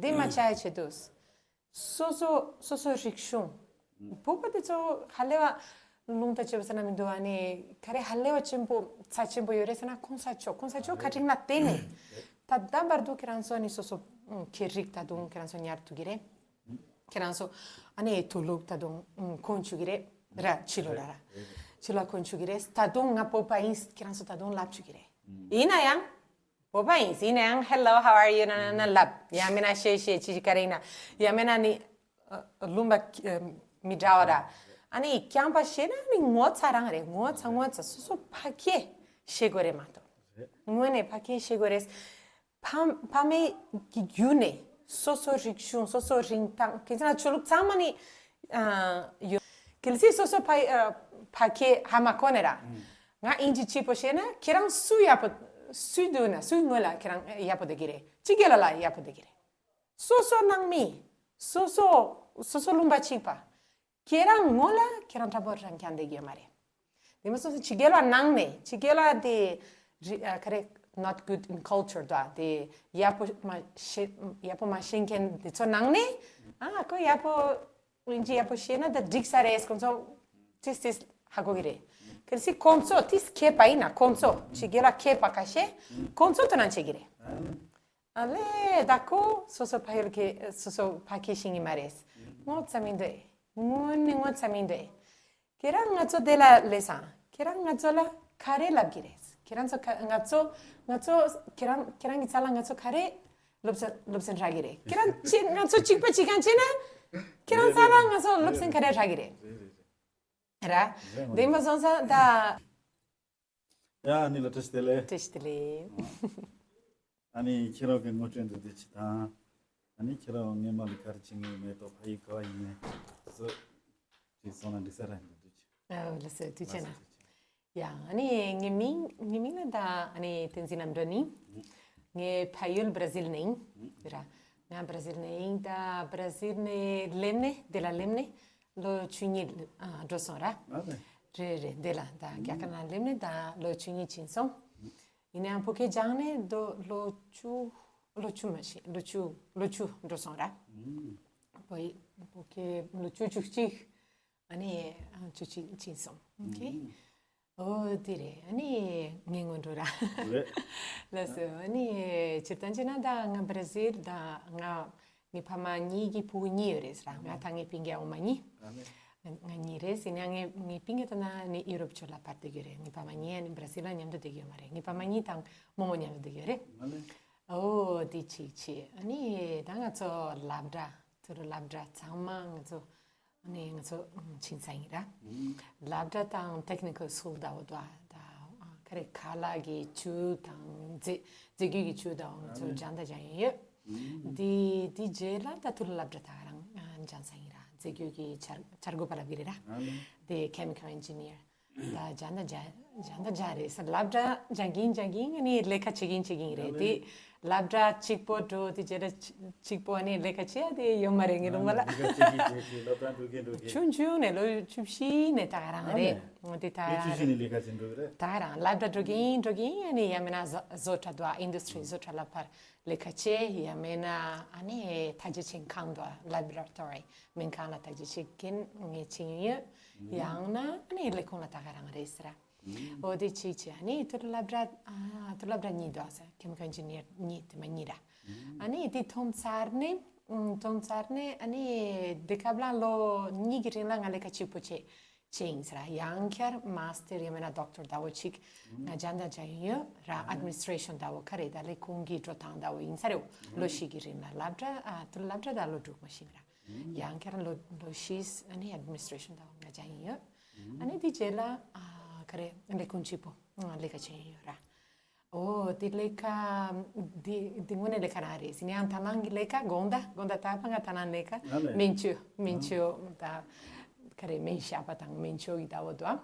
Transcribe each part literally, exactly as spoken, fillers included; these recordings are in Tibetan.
དེ་མ་བྱ་ཡ་ཆེད་དུ། སོ་སོ་སོ་སོ་རིག་གཞུང་། བོད་པ་དེ་ཚོ་ཧ་ལས་པ་ལུང་དང་བཅས་པ་ཟེར་ན་མི་འདུག་ཨ་ནི་ག་རེ་ཧ་ལས་པ་ཆེན་པོ་ཚ་ཆེན་པོ་ཡོད་རེད་ཟེར་ན་གོང་ས་མཆོག་གོང་ས་མཆོག་བཀའ་དྲིན་ལ་བརྟེན་ནས་ད་ལྟ་བར་དུ་ཁྱེད་རང་ཚོ་ཨ་ནི་སོ་སོ་ཁྱེད་རིག་ད་དུང་ཁྱེད་རང་ཚོ་ཉར་ཐུབ་ཀྱི་རེད། ཁྱེད་རང་ཚོ་ཨ་ནི་དུག་ལོག་ད་དུང་གོན་བཅུག་གི་རེད། ར་ཕྱི་ལོགས་ལ་ར་ཕྱི་ལོགས་གོན་བཅུག་གི་རེད། ད་དུང་ང་བོད་པ་ཡིན་ཁྱེད་རང་ཚོ་ད་དུང་ལབ་བཅུག་གི་རེད། ཡིན་ན་ཡང་། བོད་པ་ཡིན་ཟིན་ནའང་Hello, how are you? ན་ན་ན་ལབ། ཡང་མིན་ན་ཤེས་ཤེས་ཅི་ཅི་ག་རེ་ཡིན་ན། ཡང་མིན་ན་ནི་ཨ་ལུང་པ་ཨ་མི་འདྲ་བ་ར། ཨ་ནི་རྐྱང་པ་ཤེས་ན་ནི་ངོ་ཚ་རང་རེད། ངོ་ཚ་ངོ་ཚ་སོ་སོ་ཕ་གིས་ཤེས་དགོས་རེད་མ་གཏོགས། དངོས་གནས་ཕ་གིས་ཤེས་དགོས་རེད། ཕ་ཕ་མའི་གི་བརྒྱུད་ནས་སོ་སོ་རིག་གཞུང་སོ་སོ་རིན་ཐང་ཁྱེད་ཚོ་ན་ཆོས་ལུགས་ཚང་མ་ནི་ཨ་ཡོད། གལ་སྲིད་སོ་སོ་ཕ་ཨ་ཕ་གིས་ཧ་མ་གོ་ནས་ར། ང་ཨིན་ཇི་གཅིག་པོ་ཤེས་ན་ཁྱེད་རང་སུ་ཡག་པོ་སུ་འདུག་ན་སུའི་ངོས་ལ་ཁྱེད་རང་ཡག་པོ་བསྡད་ཀྱི་རེད། ཅི་གེ་ལ་ལ་ཡག་པོ་བསྡད་ཀྱི་རེད། སོ་སོ་ནང་མི་སོ་སོ་སོ་སོ་ལུང་པ་གཅིག་པ་ཁྱེད་རང་ངོས་ལ་ཁྱེད་རང་འདྲ་པོ་རང་རྐྱང་བསྡད་ཀྱི་ཡོད་མ་རེད། དེ་མ་སོ་སོ་ཅི་གེ་ལ་ནང་ནས་ཅི་གེ་ལ་དེ་རི་ཨ་ག་རེ་not good in culture དོ་དེ་ཡག་པོ་མ་ཤེས་ཡག་པོ་མ་ཤེས་མཁན་དེ་ཚོ་ནང་ནས་ཨ་ཁོ་ཡག་པོ། དབྱིན་ཇི་ཡག་པོ་ཤེས་ན་ད་འགྲིག་ས་རེད། ཁོང་ཚོ་ཏིས་ཏིས་ཧ་གོ་གི་རེད། གལ་སྲིད་ཁོང་ཚོ་ཏིས་མཁས་པ་ཡིན་ན་ཁོང་ཚོ་ཕྱི་རྒྱལ་ལ་མཁས་པ་ཁ་ཤས་ཁོང་ཚོ་དོ་སྣང་བྱེད་ཀྱི་རེད། ཨ་ལས་ད་ཁོ་སོ་སོ་ཕ་ཡུལ་གི་སོ་སོ་ཕ་གིས་ཤེས་ཀྱི་མ་རེད། ངོ་ཚ་མི་འདུག་དངོས་གནས་ངོ་ཚ་མི་འདུག་ཁྱེད་རང་ང་ཚོ་དེ་ལ་སླེབས་སང་ཁྱེད་རང་ང་ཚོ་ལ་ག་རེ་ལབ་ཀྱི་རེད། ཁྱེད་རང་ཚོ་ག་ང་ཚོ་ང་ཚོ་ཁྱེད་རང་ཁྱེད་རང་གི་རྩ་ལ་ང་ཚོ་ག་རེ་སློབ་ཚན་སློབ་ཚན་རག་གི་རེད། ཁྱེད་རང་ཅི་ང་ཚོ་གཅིག་པ་གཅིག་རྐྱང་བྱས་ན་ཁྱེད་རང་རྩ་ལ་ང་ཚོ་སློབ་ཚན་ག་རེ་རག་གི་རེད། ར། དེ་མ་སོང་ས་ད། ཡ་ཨ་ནི་ལ་བཀྲ་ཤིས་བདེ་ལེགས། བཀྲ་ཤིས་བདེ་ལེགས། ཨ་ནི་ཁྱེད་རང་གི་ངོ་སྤྲོད་འདི་འདི་ཅི་དང་། ཨ་ནི་ཁྱེད་རང་སྔོན་མ་ལ་ག་རེ་བྱེད་ངེས་མེད་དོ་ཕ་ཡུལ་ག་བ་ཡིན་ནས་སུ་ཅིག་སོང་ན་འགྲིག་ས་ར་འདི་འདུག་ཅི། ཨ་ལགས་སོ་ཐུགས་རྗེ་ཆེ་གནང་། ཡ་ཨ་ནི་ངའི་མིང་ངའི་མིང་ལ་ད་ཨ་ནི་བསྟན་འཛིན་ལམ་འགྲོ་ནི། ངའི་ཕ་ཡུལ་བྲ་ཟིལ་ནས་ཡིན་ར། ང་བྲ་ཟིལ་ནས་ཡིན། ད་བྲ་ཟིལ་ནས་སླེབས་ནས་འདི་ལ་སླེབས་ནས་ལོ་བཅུ་གཉིས་ཨ་འགྲོ་སོང་ར། རེད་རེད། འདི་ལ་ད་རྒྱ་གར་ནང་སླེབས་ནས་ད་ལོ་བཅུ་གཉིས་ཕྱིན་སོང་། ཡིན་ནའང་བོད་སྐད་སྦྱངས་ནས་ད་ལོ་བཅུ་ལོ་བཅུ་མ་ཤེས་ལོ་བཅུ་ལོ་བཅུ་འགྲོ་སོང་ར། བོད་བོད་སྐད་ལོ་བཅུ་བཅུ་གཅིག་ཨ་ནི་ཨ་བཅུ་གཅིག་ཕྱིན་སོང་། ཨོ་ཁེ། ཨོ་དེ་རེད། ཨ་ནི་ངའི་སྔོན་འགྲོ་ར། རེད། ལགས་སོ། ཨ་ནི་སྤྱིར་བཏང་བྱས་ན་ད་ང་བྲ་ཟིལ་ད་ང་ངའི་ཕ་མ་གཉིས་ཀྱི་ཕྲུ་གུ་གཉིས་ཡོད་རེད་ཟེར། ང་དང་ངའི་སྤུན་ཀྱག་འོག་མ་གཉིས། ཨ་ནི་ང་གཉིས་རེད་ཟེར་ན་ངའི་ངའི་སྤུན་ཀྱག་ད་ན་ནི་ཡུ་རོབ་ཕྱོགས་ལ་ཕར་བསྡད་ཀྱི་ཡོད་རེད། ངའི་ཕ་མ་གཉིས་ཨ་ནི་བྲ་ཟིལ་ལ་མཉམ་དུ་བསྡད་ཀྱི་ཡོད་མ་རེད། ངའི་ཕ་མ་གཉིས་དང་རྨོ་མོ་མཉམ་དུ་བསྡད་ཀྱི་ཡོད་རེད། ཨ་ནི། ཨོ་དེ་གཅིག་བྱས། ཨ་ནི་ད་ང་ཚོ་སློབ་གྲྭ་ཐུ་རུ་སློབ་གྲྭ་ཚང་མ་ང་ཚོ་ཨ་ནི་ང་ཚོ་ཕྱིན་ཚར་ཡིན་ར། སློབ་གྲྭ་དང་technical school ཟླ་བོ་དུ་ད་ག་རེ་ཁ་ལག་གི་ཆུ་དང་རྫས་རྫས་འགྱུར་གྱི་ཆུ་དང་ང་ཚོ་སྦྱང་ད་སྦྱང་ཡིན་ཡོད། དེ་དེ་རྗེས་ལ་ད་ཐུ་རུ་སློབ་གྲྭ་ད་ག་རང་སྦྱང་ཚར་ཡིན་ར། རྫས་འགྱུར་གྱི་འཆར་འཆར་འགོད་པ་ལབ་ཀྱི་རེད་ར། དེ་chemical engineer ད་སྦྱང་ད་སྦྱང་སྦྱང་ད་སྦྱང་རེད་ཟེར། སློབ་གྲྭ་སྦྱང་གིན་སྦྱང་གིན་ནི་ལས་ཀ་བྱེད་ཀྱིན་བྱེད་ཀྱིན་རེད་དེ། སློབ་གྲྭ་གཅིག་པོ་འགྲོ་དེ་རྗེས་ལ་གཅིག་པོ་ནི་ལས་ཀ་བྱེད་ཡ་དེ་ཡོད་མ་རེད་ངའི་ལུང་པ་ལ། ཆུང་ཆུང་ནས་ལོ་བཅུ་བཞི་ནས་ད་ག་རང་རེད། དེ་ད་ག་རང་ད་ག་རང་སློབ་གྲྭ་འགྲོ་གིན་འགྲོ་གིན་ནི་ཡང་མིན་ན་བཟོ་བཟོ་གྲྭ་དུ་ཨིན་ཌ་སི་ཊི་རི་བཟོ་གྲྭ་ལ་ཕར་ལས་ཀ་བྱེད། ཡང་མིན་ན་ཨ་ནི་ཐག་གཅོད་བྱེད་ཁང་དུ་laboratory སྨན་ཁང་ལ་ཐག་གཅོད་བྱེད་མཁན་ངས་བྱེད་ཀྱིན་ཡོད། ཡང་ན་ཨ་ནི་ལས་ཁུངས་ལ་ད་ག་རང་རེད་ཟེར། ཨོ་དེ་གཅིག་བྱས། ཨ་ནི་ཐུ་རུ་སློབ་གྲྭ་ཨ་ཐུ་རུ་སློབ་གྲྭ་གཉིས་འདུག་ཟེར། chemical engineer གཉིས་དེ་མ་གཉིས་ར། ཨ་ནི་དེ་ཐོན་ཚར་ནས་ཨུམ་ཐོན་ཚར་ནས་ཨ་ནི་དེ་སྐབས་ལ་ལོ་གཉིས་ཀྱི་རིང་ལ་ང་ལས་ཀ་གཅིག་པོ་བྱས་བྱས་ཡིན་ཟེར། ཡང་བསྐྱར་མ་སི་ཊར་ཡང་མིན་ན་ཌོག་ཊར་ཟླ་བོ་གཅིག་ང་སྦྱང་ད་སྦྱང་ཡིན་ཡོད་ར། ཨེཌ་མི་ནི་སི་ཊྲེ་ཤན་ཟླ་བོ་ག་རེ་ད་ལས་ཁུངས་ཀྱི་འགྲོ་སྟངས་ཟླ་བོ་ཡིན་ས་རེད། ལོ་བཞི་གི་རིང་ལ་སློབ་གྲྭ་ཨ་ཐུ་རུ་སློབ་གྲྭ་ད་ལོ་དྲུག་མ་ཤེས་ར། ཡང་བསྐྱར་ལོ་ལོ་བཞི་ཨ་ནི་ཨེཌ་མི་ནི་སི་ཊྲེ་ཤན་དང་ང་སྦྱང་ཡིན་ཡོད། ཨ་ནི་དེ་རྗེས་ལ་ཨ་ག་རེ་ལས་ཁུངས་གཅིག་པོ་ཨ་ལས་ཀ་བྱེད་ཡིན་ཡོད་ར། ཨོ་དེ་ལས་ཀ་དེ་དེ་དངོས་གནས་ལས་ཀ་རང་རེད་ཟེར་ན་ཡང་ད་ནང་གི་ལས་ཀ་དགོང་དག་དགོང་དག་ད་ཕ་ང་ད་ནང་ལས་ཀ་ཨ་ལས་སྨན་བཅོས་སྨན་བཅོས་ད་ག་རེ་སྨན་ཞབས་པ་དང་སྨན་བཅོས་ཀྱི་ཟླ་བོ་དུ་ཨ་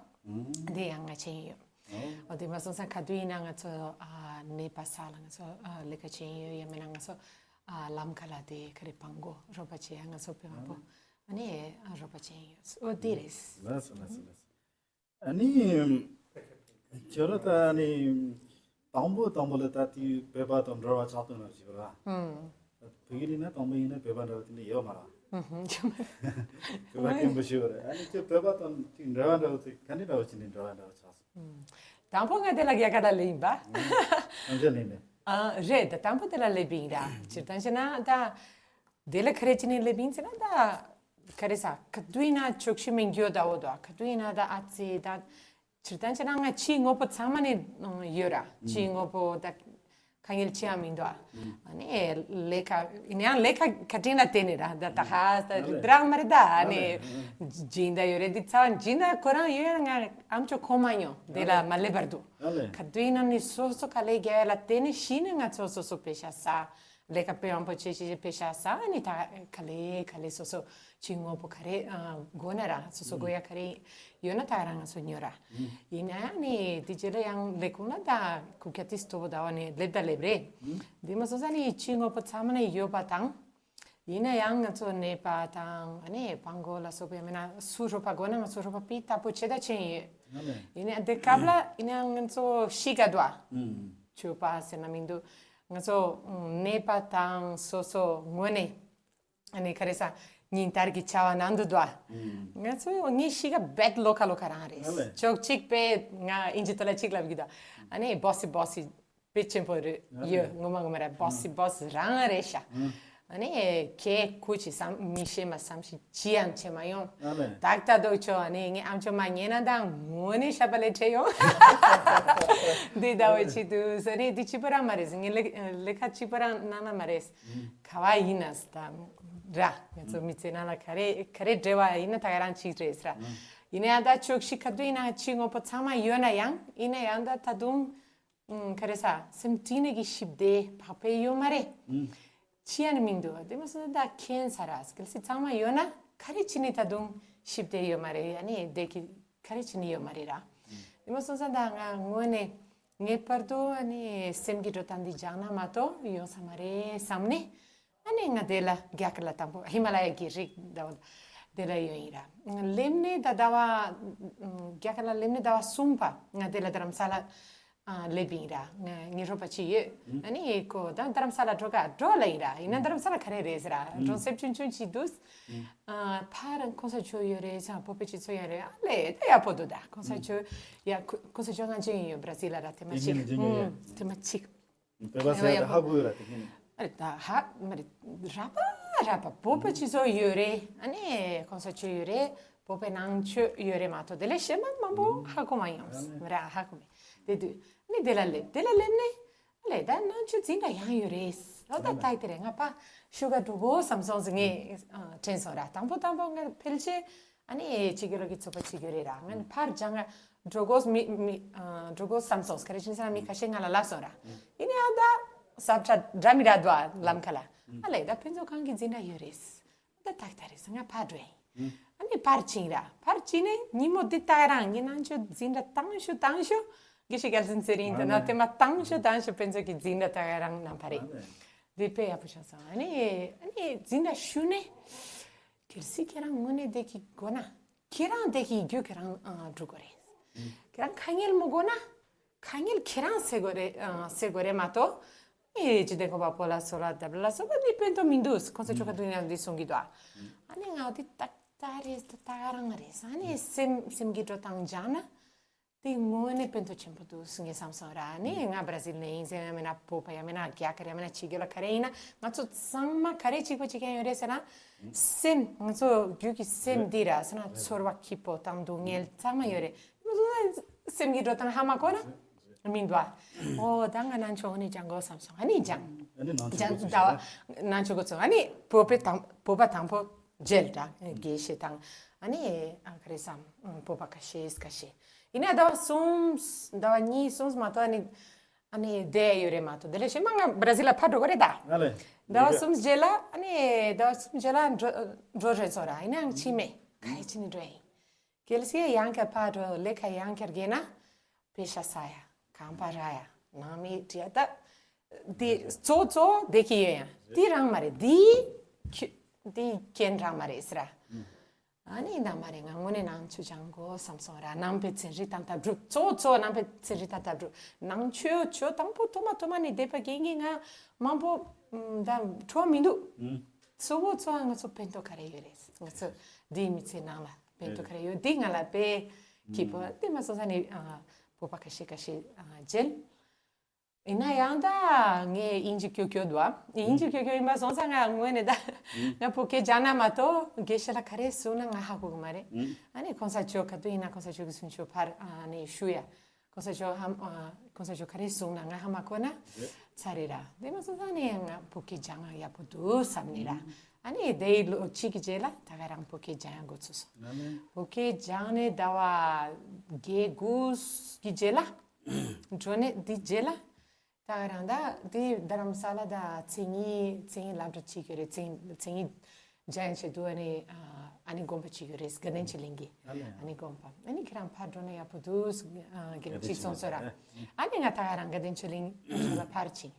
དེ་ཡང་ང་བྱེད་ཡིན་ཡོད། ཨོ་དེ་མ་སོང་ཙང་ག་དུས་ཡིན་ན་ང་ཚོ་ཨ་ནད་པ་ས་ལ་ང་ཚོ་ཨ་ལས་ཀ་བྱེད་ཡིན་ཡོད། ཡང་མིན་ན་ང་ཚོ་ཨ་ལམ་ཁ་ལ་དེ་ག་རེ་བང་སྒོ་རོགས་པ་བྱེད་ཡ་ང་ཚོ་བོད་པ་པོ་ཨ་ནི་ཨ་རོགས་པ་བྱེད་ཡིན་ཡོད། ཨོ་དེ་རེད། ལགས་སོ་ལགས་སོ་ལགས་སོ། ཨ་ནི་ཁྱོད་ར་ད་ཨ་ནི་དང་པོ་དང་པོ་ལ་ད་དེའི་བོད་པ་དང་འབྲེལ་བ་ཆགས་དོན་ལ་ཞིག་ར། ཨང་ བོད་ཡིག་ཡིན་ན་དང་པོ་ཡིན་ན་བོད་པ་འདྲ་བ་དེ་འདྲ་ཡོད་མ་རེད། ཨུ་ཧུམ། བོད་པ་སྐྱེན་པོ་ཞིག་རེད། ཨ་ནི་ཁྱོད་བོད་པ་དང་ཅིག་འབྲེལ་བ་འདྲ་བ་ཅིག་ག་འདྲ་འདྲ་བ་ཅིག་ནས་འབྲེལ་བ་འདྲ་བ་ཆགས་སོང་། ཨུམ། དང་པོ་ང་དེ་ལ་རྒྱ་གར་ལ་སླེབས་ཡིན་པ། ཨུམ། ཨ་རེད། ད་དང་པོ་དེ་ལ་སླེབས་ཡིན་ར། སྤྱིར་བཏང་བྱས་ན་ད་དེ་ལ་ག་རེ་བྱས་ནས་སླེབས་ཡིན་ཟེར་ན། ད་ག་རེ་ཟ། ག་དུས་ཡིན་ན་ཕྱོགས་ཞུ་མི་འགྱོ་ད་འོ་དོ། ག་དུས་ཡིན་ན་ད་ཨ་ཙི་ད། སྤྱིར་བཏང་བྱས་ན་ང་ཕྱིའི་དངོས་པོ་ཚང་མ་ནས་ཡོད་ར། ཕྱིའི་དངོས་པོ་ད་དཀའ་ངལ་ཅི་ཡང་མི་འདུག་ཨ། ཨ་ནི་ལས་ཀ་ཡིན་ཡང་ལས་ཀ་ག་དྲིན་ལ་བརྟེན་ནས་ར། ད་ད་ཧ་ད་རི་དྲག་མ་རེད་ད། ཨ་ནི་སྦྱིན་བདག་ཡོད་རེད། འདི་ཚ་བ་སྦྱིན་བདག་ཁོ་རང་ཡོད་ཡང་ང་ཨམ་ཅོག་གོ་མ་མྱོང་། དེ་ལ་མ་སླེབས་པར་འདུག་ག་དུས་ཡིན་ན་ནི་སོ་སོ་དཀའ་ལས་རྒྱག་ཡ་ལ་བརྟེན་ནས་གཞི་ནས་ང་ཚོ་སོ་སོ་པེ་ཤ་ཟ། ལས་ཀ་དཔེ་མང་པོ་བྱེད་བྱེད་བྱེད་པེ་ཤ་ཟ། ཨ་ནི་ད་ག་ལེ་ག་ལེ་སོ་སོ་ཕྱིའི་དངོས་པོ་ག་རེ་ཨ་དགོས་ན་ར། སོ་སོ་དགོས་ཡ་ག་རེ་ཡོད་ན་ད་རང་ང་ཚོ་ཉོ་ར། ཡིན་ན་ཨ་ནི་དེ་རྗེས་ལ་ཡང་ལས་ཁུངས་ལ་ད་ཁུག་ཀྱ་ཏིས་ཐོ་བོ་ཟླ་བ་ནས་སླེབས་ད་སླེབས་རེད། དེ་མ་སོང་ཙང་ནི་ཕྱིའི་དངོས་པོ་ཚང་མ་ནས་ཡོད་པ་དང་། ཡིན་ན་ཡང་ང་ཚོ་ནད་པ་དང་ཨ་ནི་སྤྲང་པོ་ལ་སོགས་པའི་མི་ན་སུ་རོགས་པ་དགོས་ན་ང་ཚོ་རོགས་པ་སྤུས་དག་པོ་བྱེད་ད་ཕྱིན་ཡོད། ཡིན་ན་དེ་སྐབས་ལ་ཡིན་ན་ང་ཚོ་གཤིས་ཀ་འདུག་ཨ། ཆོས་པ་ཟེར་ན་མི་འདུག་ང་ཚོ་ནད་པ་དང་སོ་སོ་ངོས་ནས་ཨ་ནི་ག་རེ་ཟ། ཉིན་ལྟར་གྱི་བྱ་བ་ནང་དུ་འདུག་ཨ། ང་ཚོ་ངའི་གཤིས་ཀ་བེད་ལོ་ཁ་ལོ་ཁ་རང་རེད། ཕྱོགས་གཅིག་པས་ང་ཨིན་ཇི་ཐོག་ལ་གཅིག་ལབ་གི་འདུག་ཨ་ནི་བོ་སི་བོ་སི་དཔེ་ཆེན་པོ་རེད་ཡོད། ངོ་མ་ངོ་མ་རེད། བོ་སི་བོ་སི་རང་རེད་ཤག་ཨ་ནི་ཁྱེད་ཁུ་ཅི་བསམ་མི་ཤེས་མ་བསམ་ཞིག་ཅི་ཡང་བྱེད་མ་ཡོང་། ཏག་ཏག་འདུག་ཆོག་ཨ་ནི་ངའི་ཨམ་ཅོག་མ་ཉན་ན་ད་ངོ་ནས་ཤ་པ་ལས་བྲེལ་ཡོང་། འདི་ཟླ་བའི་ཆེད་དུ་ཟེར་ནས་འདི་གཅིག་པོ་རང་མ་རེད། ངའི་ལས་ལས་ཀ་གཅིག་པོ་རང་གནང་ན་མ་རེད། ག་བ་ཡིན་ན་ད་ར་ང་ཚོ་མི་ཚེ་ནང་ལ་ག་རེ་ག་རེ་འབྲེལ་བ་ཡིན་ན་ད་ག་རང་གཅིག་རེད་ཟེར། ཡིན་ན་ཡང་ད་ཕྱོགས་གཅིག་ག་དུས་ཡིན་ན་ཕྱིའི་དངོས་པོ་ཚང་མ་ཡོད་ན་ཡང་ཡིན་ན་ཡང་ད་ད་དུང་། ཨུམ། ག་རེ་ཟ། སེམས་གཏིང་ནས་ཀྱི་ཞི་བདེ་བག་ཕེབས་ཡོད་མ་རེད། ཅི་ཡང་མི་འདུག་དེ་མ་སོང་ད་ཁྱད་མཚར་ར། གལ་སྲིད་ཚང་མ་ཡོད་ན་ག་རེ་བྱས་ནས་ད་དུང་ཞི་བདེ་ཡོད་མ་རེད། ཡ་ནི་བདེ་སྐྱིད་ག་རེ་བྱས་ནས་ཡོད་མ་རེད་ར། དེ་མ་སོང་ཙང་ད་ང་ངོས་ནས་ངེས་པར་དུ་ཨ་ནི་སེམས་ཀྱི་འགྲོ་སྟངས་འདི་སྦྱངས་ན་མ་གཏོགས་ཡོང་ས་མ་རེད་བསམ་ནས། ཨ་ནི་ང་དེ་ལ་རྒྱ་གར་ལ་དང་པོ་ཧི་མ་ལ་ཡ་གི་རི་དང་དེ་ལ་ཡོང་ཡིན་ར། སླེབས་ནས་ད་ཟླ་བ་རྒྱ་གར་ལ་སླེབས་ནས་ཟླ་བ་གསུམ་པ་ང་དེ་ལ་དྷ་རམ་ས་ལ་ཨ་སླེབས་ཡིན་ར། ང་ངའི་རོགས་པ་ཅིག་ཡོད། ཨ་ནི་ཁོ་ད་དྷ་རམ་ས་ལ་འགྲོ་ག་འགྲོ་ལ་ཡིན་ར། ཡིན་ན་དྷ་རམ་ས་ལ་ག་རེ་རེད་ཟེར་ར། གྲོང་གསེབ་ཆུང་ཆུང་ཅིག་འདུག་ཨ་ཕར་གོང་ས་མཆོག་ཡོད་རེད་ཟེར། བོད་པའི་སྤྱི་ཚོགས་ཡོད་རེད། ཨ་ལས་ད་ཡག་པོ་འདུག་ད་གོང་ས་མཆོག་ཡ་གོང་ས་མཆོག་ང་ཅན་ཡོད་བྷ་ར་ཟིལ་ལ་ར། དེ་མ་གཅིག་དེ་མ་གཅིག་བོད་པ་ཟེར་ཡ་དེ་ཧ་གོ་ཡོད་ར། དེ་ཁྱེད་ནི། ཨ་རེ་ད་ཧ་མ་རེད། ར་པ་ར་པ་བོད་པ་སྤྱི་ཚོགས་ཡོད་རེད། ཨ་ནི་གོང་ས་མཆོག་ཡོད་རེད། བོད་པའི་ནང་ཆོས་ཡོད་རེད་མ་གཏོགས་དེ་ལས་གཞན་པ་མང་པོ་ཧ་གོ་མ་ཡོང་། མ་ར་ཧ་གོ་མེད། དེ་དུས་ནི་དེ་ལ་སླེབས། དེ་ལ་སླེབས་ནས་ཨ་ལས་ད་ནང་ཆོས་འཛིན་གྲྭ་ཡང་ཡོད་རེད། ཨོ་ད་ལྟ་དེ་རེད། ང་ཕ་ཤུ་ག་འགྲོ་དགོས་བསམ་སོང་ཟེར་ངས་དྲན་སོང་ར། དང་པོ་དང་པོ་ང་ཕལ་ཆེར་ཨ་ནི་ཕྱི་རྒྱལ་ལོག་གི་ཚོགས་པ་བྱེད་རྒྱུ་རེད་ར། ང་ནི་ཕར་སྦྱང་ག་འགྲོ་དགོས་མི་མི་འགྲོ་དགོས་བསམ་སོང་། ག་རེ་བྱས་ན་མི་ཁ་ཤས་ང་ལ་ལབ་སོང་ར། ཡིན་ནའང་ད་ས་ཁྲ་འདྲ་མི་འདྲ་འདུག་ཨ་ལམ་ཁ་ལ། ཨ་ལས་ད་ཕུན་ཚོགས་ཁང་གི་འཛིན་གྲྭ་ཡོད་རེད། ད་ཏག་ཏག་རེད་ཟེར། ང་ཕར་འགྲོ་ཡིན། ཨ་ནི་ཕར་ཕྱིན་ར། ཕར་ཕྱིན་ནས་ཉིན་མོ་འདི་ལྟ་རང་ངའི་ནང་ཆོས་འཛིན་གྲྭ་དང་ཤོས་དང་ཤོས་དགེ་བཤེས་རྒྱལ་མཚན་ཚེ་རིང་དེ་ན་དེ་མ་དང་ཤོས་དང་ཤོས་ཕུན་ཚོགས་ཀྱི་འཛིན་གྲྭ་ལྟ་རང་ནང་ཕར་རེད། འདི་དཔེ་ཡག་པོ་བྱུང་སོང་། ཨ་ནི་ཨ་ནི་འཛིན་གྲྭ་ཞུ་ནས། གལ་སྲིད་ཁྱེད་རང་དངོས་གནས་བདེ་སྐྱིད་དགོས་ན། ཁྱེད་རང་བདེ་སྐྱིད་རྒྱུ་ཁྱེད་རང་ཨ་སྒྲུབ་དགོས་རེད། ཁྱེད་རང་དཀའ་ངལ་མི་དགོས་ན། དཀའ་ངལ་ཁྱེད་རང་སེལ་དགོས་རེད། ཨ་སེལ་དགོས་རེད་མ་གཏོགས། ཨེ་འཇིག་རྟེན་ཁོ་པ་པོ་ལ་སོགས་ལ་དེ་ལ་སོགས་པ་འདི་ཕན་ཐོགས་མི་འདུག་གོང་ས་མཆོག་ག་དུས་ཡང་འདི་གསུང་གི་འདུག་ཨ་ནི་ང་འདི་ཏག་ཏག་རེད། ཏག་ཏག་རང་རེད། ཨ་ནི་སེམས་སེམས་ཀྱི་འགྲོ་སྟངས་སྦྱངས་ན། དེ་དངོས་གནས་ཕན་ཐོགས་ཆེན་པོ་འདུག་ཟེར་ངས་བསམ་སོང་ར། ཨ་ནི་ང་བྷ་ར་ཟིལ་ནས་ཡིན་ཟེར་ཡང་མིན་ན་བོད་པ་ཡང་མིན་ན་རྒྱ་གར་ཡང་མིན་ན་ཕྱི་རྒྱལ་ལ་ག་རེ་ཡིན་ན་ང་ཚོ་ཚང་མ་ག་རེ་གཅིག་པ་གཅིག་རྐྱང་ཡོད་རེད་ཟེར་ན། སེམས་ང་ཚོ་རྒྱུད་ཀྱི་སེམས་འདི་ར་ཟེར་ན་ཚོར་བ་སྐྱིད་པོ་དང་སྡུག་བསྔལ་ཚང་མ་ཡོད་རེད། ང་ཚོ་སེམས་ཀྱི་འགྲོ་སྟངས་ཧ་མ་གོ་ན་མི་འདུག་ཨ། ཨོ་ད་ང་ནང་ཆོས་ནས་སྦྱང་དགོས་བསམ་སོང་། ཨ་ནི་སྦྱང་། ཨ་ནི་ནང་ཆོས་སྦྱང་དགོས་ད་བ་ནང་ཆོས་དགོས་སོང་། ཨ་ནི་བོད་པའི་དང་བོད་པ་དང་པོ་མཇལ་འདྲ་དགེ་བཤེས་དང་། ཨ་ནི་ཨ་ག་རེ་བསམ་བོད་པ་ཁ་ཤས་ཁ་ཤས་ཡིན་ན་ཟླ་བ་གསུམ་ཟླ་བ་གཉིས་གསུམ་མ་གཏོགས་ཨ་ནི་ཨ་ནི་བསྡད་ཡོད་རེད་མ་གཏོགས། དེ་ལས་གཞན་མ་ང་བྷ་ར་ཟིལ་ལ་ཕར་འགྲོ་གི་རེད་ད། ཨ་ལས། ཟླ་བ་གསུམ་རྗེས་ལ་ཨ་ནི་ཟླ་བ་གསུམ་རྗེས་ལ་འགྲོ་འགྲོ་རེད་སོང་ར། ཡིན་ནའང་ཕྱིན་མེད། ག་རེ་བྱས་ནས་འགྲོ་ཡིན། གལ་སྲིད་ཡང་བསྐྱར་ཕར་འགྲོ་ལས་ཀ་ཡང་བསྐྱར་རྒྱག་ན། པེ་ཤ་ཟ་ཡ། ཁང་པ་རག་ཡ། ནང་མི་བྲིས་ཡ་ད། དེ་གཙོ་གཙོ་བདེ་སྐྱིད་ཡོད་ཡ། དེ་རང་མ་རེད། དེ་ཁྱོད་དེ་རྐྱེན་རང་མ་རེད་ཟེར་ར། ཨ་ནི་ད་མ་རེད། ང་དངོས་གནས་ནང་ཆོས་སྦྱང་དགོས་བསམ་སོང་ར། ནང་པའི་ཚན་རིག་དང་ལྟ་གྲུབ་གཙོ་གཙོ་ནང་པའི་ཚན་རིག་དང་ལྟ་གྲུབ་ནང་ཆོས་ཆོས་དང་པོ་ཐོག་མ་ཐོག་མ་ནས་བསྡད་པ་རྐྱེན་གྱིས་ང་མང་པོ་ ཨམ། ད་བྲོ་མི་འདུག་ཨུམ། གཙོ་བོ་གཙོ་བོ་ང་ཚོ་ཕན་ཐོགས་ག་རེ་ཡོད་རེད། ང་ཚོ་འདིའི་མི་ཚེ་ནང་ལ་ཕན་ཐོགས་ག་རེ་ཡོད། འདི་ང་ལ་དཔེ་སྐྱིད་པོ། ཨུམ། དེ་མ་སོང་ཙང་ནི་ཨ། བོད་པ་ཁ་ཤས་ཁ་ཤས་ཨ། མཇལ། ཡིན་ན་ཡང་ད་ངས་དབྱིན་ཇི་སྐྱོ་སྐྱོ་འདུག་ཨ། དབྱིན་ཇི་སྐྱོ་སྐྱོ་ཡིན་པ་སོང་ཙང་ང་ངོས་ནས་ད་ང་བོད་སྐད་སྦྱང་ན་མ་གཏོགས་དགེ་བཤེས་ལགས་ག་རེ་གསུངས་ན་ང་ཧ་གོ་གི་མ་རེད། ཨ་ནི་གོང་ས་མཆོག་ག་དུས་ཡིན་ན་གོང་ས་མཆོག་གི་གསུང་ཆོས་ཕར་ཨ་ནི་ཞུ་ཡ། གོང་ས་མཆོག་ཧ། ཨ། གོང་ས་མཆོག་ག་རེ་གསུངས་ན་ང་ཧ་མ་གོ་ན་ཚར་རེད་ར། དེ་མ་སོང་ཙང་ནི་ང་བོད་སྐད་སྦྱང་ཡག་པོ་འདུག་བསམ་ནི་ར། ཨ་ནི་དེའི་ལོ་གཅིག་གི་རྗེས་ལ་ད་ག་རང་བོད་སྐད་སྦྱང་ཡག་འགོ་ཚུགས་སོང་། བོད་སྐད་སྦྱངས་ནས་ཟླ་བ་བརྒྱད་དགུ་གི་རྗེས་ལ། འགྲོ་ནས་འདི་རྗེས་ལ། ད་ག་རང་ད་འདི་རྡ་རམ་ས་ལ་ད་མཚན་ཉིད་མཚན་ཉིད་སློབ་གྲྭ་གཅིག་ཡོད་རེད། མཚན་མཚན་ཉིད་སྦྱང་ཡག་ཆེད་དུ་ཨ་ནི་ཨ། ཨ་ནི་དགོན་པ་གཅིག་ཡོད་རེད། དགའ་ལྡན་ཆོས་གླིང་གི་ཨ་ནི་དགོན་པ། ཨ་ནི་ཁྱེད་རང་ཕར་འགྲོ་ན་ཡག་པོ་འདུག་ཨ། དགེ་ལུགས་གཅིག་སོང་ཚོད་ར། ཨ་ནི་ང་ད་ག་རང་དགའ་ལྡན་ཆོས་གླིང་ལ་ཕར་ཕྱིན།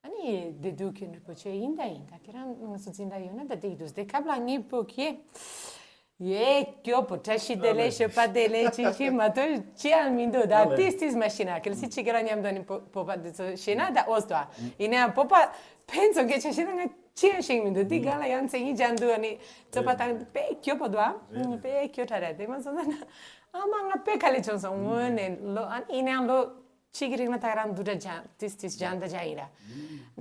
ཨ་ནི་བདེ་སྡུག་མཁན་རིན་པོ་ཆེ་ཡིན་ད་ཡིན་ད། ཁྱེད་རང་ང་ཚོ་འཛིན་གྲྭ་ཡོད་ན་ད་འགྲིག་འདུག་དེ་སྐབས་ལ་ངའི་བུ་ཁྱེད། ཡེ་སྐྱོ་པོ། བཀྲ་ཤིས་བདེ་ལེགས། ཞོགས་པ་བདེ་ལེགས། ཅི་ཞིག་མ་གཏོགས་ཅི་ཡང་མི་འདུག་ད་ཏིས་ཏིས་མ་ཤེས་ན། གལ་སྲིད་ཅི་ག་རང་མཉམ་དུ་ནི་བོད་པ་འདི་ཚོ་ཤེས་ན་ད་ཨོས་དོ། ཡིན་ན་ཡང་བོད་པ་ཕན་ཚུན་གྱི་ཆ་ཤེས་ན་ང་ཅི་ཡང་ཤེས་མི་འདུག་དེ་ག་ལ་ཡང་མཚན་ཉིད་སྦྱང་འདུག་ཨ་ནི་རྩོད་པ་དང་དཔེ་སྐྱོ་པོ་འདུག་ཨ། དཔེ་སྐྱོ་དྲགས་རེད། དེ་མ་སོང་ཙང་ཨ་མ་ང་དཔེ་དཀའ་ལས་བྱུང་སོང་། ངོས་ནས་ལོ་ཨ་ནི་ཡིན་ན་ཡང་ལོ་གཅིག་གི་རིང་ལ་ད་ག་རང་བསྡུ་གྲྭ་སྦྱང་ཏིས་ཏིས་སྦྱང་ད་སྦྱང་ཡིན་ར།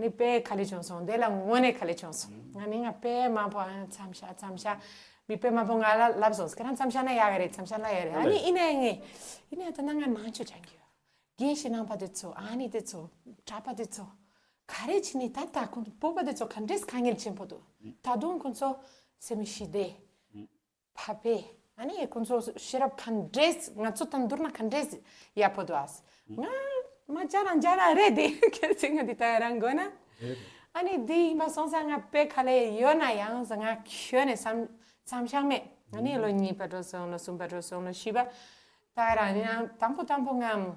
ནི་དཔེ་དཀའ་ལས་བྱུང་སོང་། དེ་ལ་དངོས་གནས་དཀའ་ལས་བྱུང་སོང་། ང་ནི་ང་དཔེ་མང་པོ་ཨ་མཚམས་བཞག་མཚམས་བཞག་མི་དཔེ་མང་པོ་ང་ལ་ལབ་སོང་། ཁྱེད་རང་མཚམས་བཞག་ན་ཡག་གི་རེད། མཚམས་བཞག་ན་ཡག་རེད། ཨ་ནི་ཡིན་ན་ཡང་ངས་ཡིན་ན་ཡང་ད་ནང་ང་ནང་ཆོས་སྦྱང་གི་ཡོད། དགེ་བཤེས་ནང་པ་དེ་ཚོ་ཨ་ནི་དེ་ཚོ་གྲྭ་པ་དེ་ཚོ་ག་རེ་བྱས་ནས་ད་ལྟ་ཁོང་ཚོ་བོད་པ་དེ་ཚོ་ག་འདྲས་དཀའ་ངལ་ཆེན་པོ་འདུག་ད་དུང་ཁོང་ཚོ་སེམས་ཤི་བདེ། ཕ་ཕེ། ཨ་ནི་ཁོང་ཚོ་ཤེས་རབ་ག་འདྲས་ང་ཚོ་དང་བསྡུར་ན་ག་འདྲས་ཡག་པོ་འདུག་ཨ། ང་མ་བྱས་ན་བྱས་ན་རེད་དེ། ཁྱེད་ཚོས་ང་འདི་ལྟ་རང་དགོས་ན། ཨ་ནི་འདི་ཡིན་པ་སོང་ཙང་ང་དཔེ་དཀའ་ལས་ཡོད་ན་ཡང་ང་ཁྱོན་ནས་བསམ་བསམ་ཤེས་མེད། ཨ་ནི་ལོ་གཉིས་པ་འགྲོ་སོང་། ལོ་གསུམ་པ་འགྲོ་སོང་། ལོ་བཞི་པ། ད་རང་ཡང་དང་པོ་དང་པོ་ང་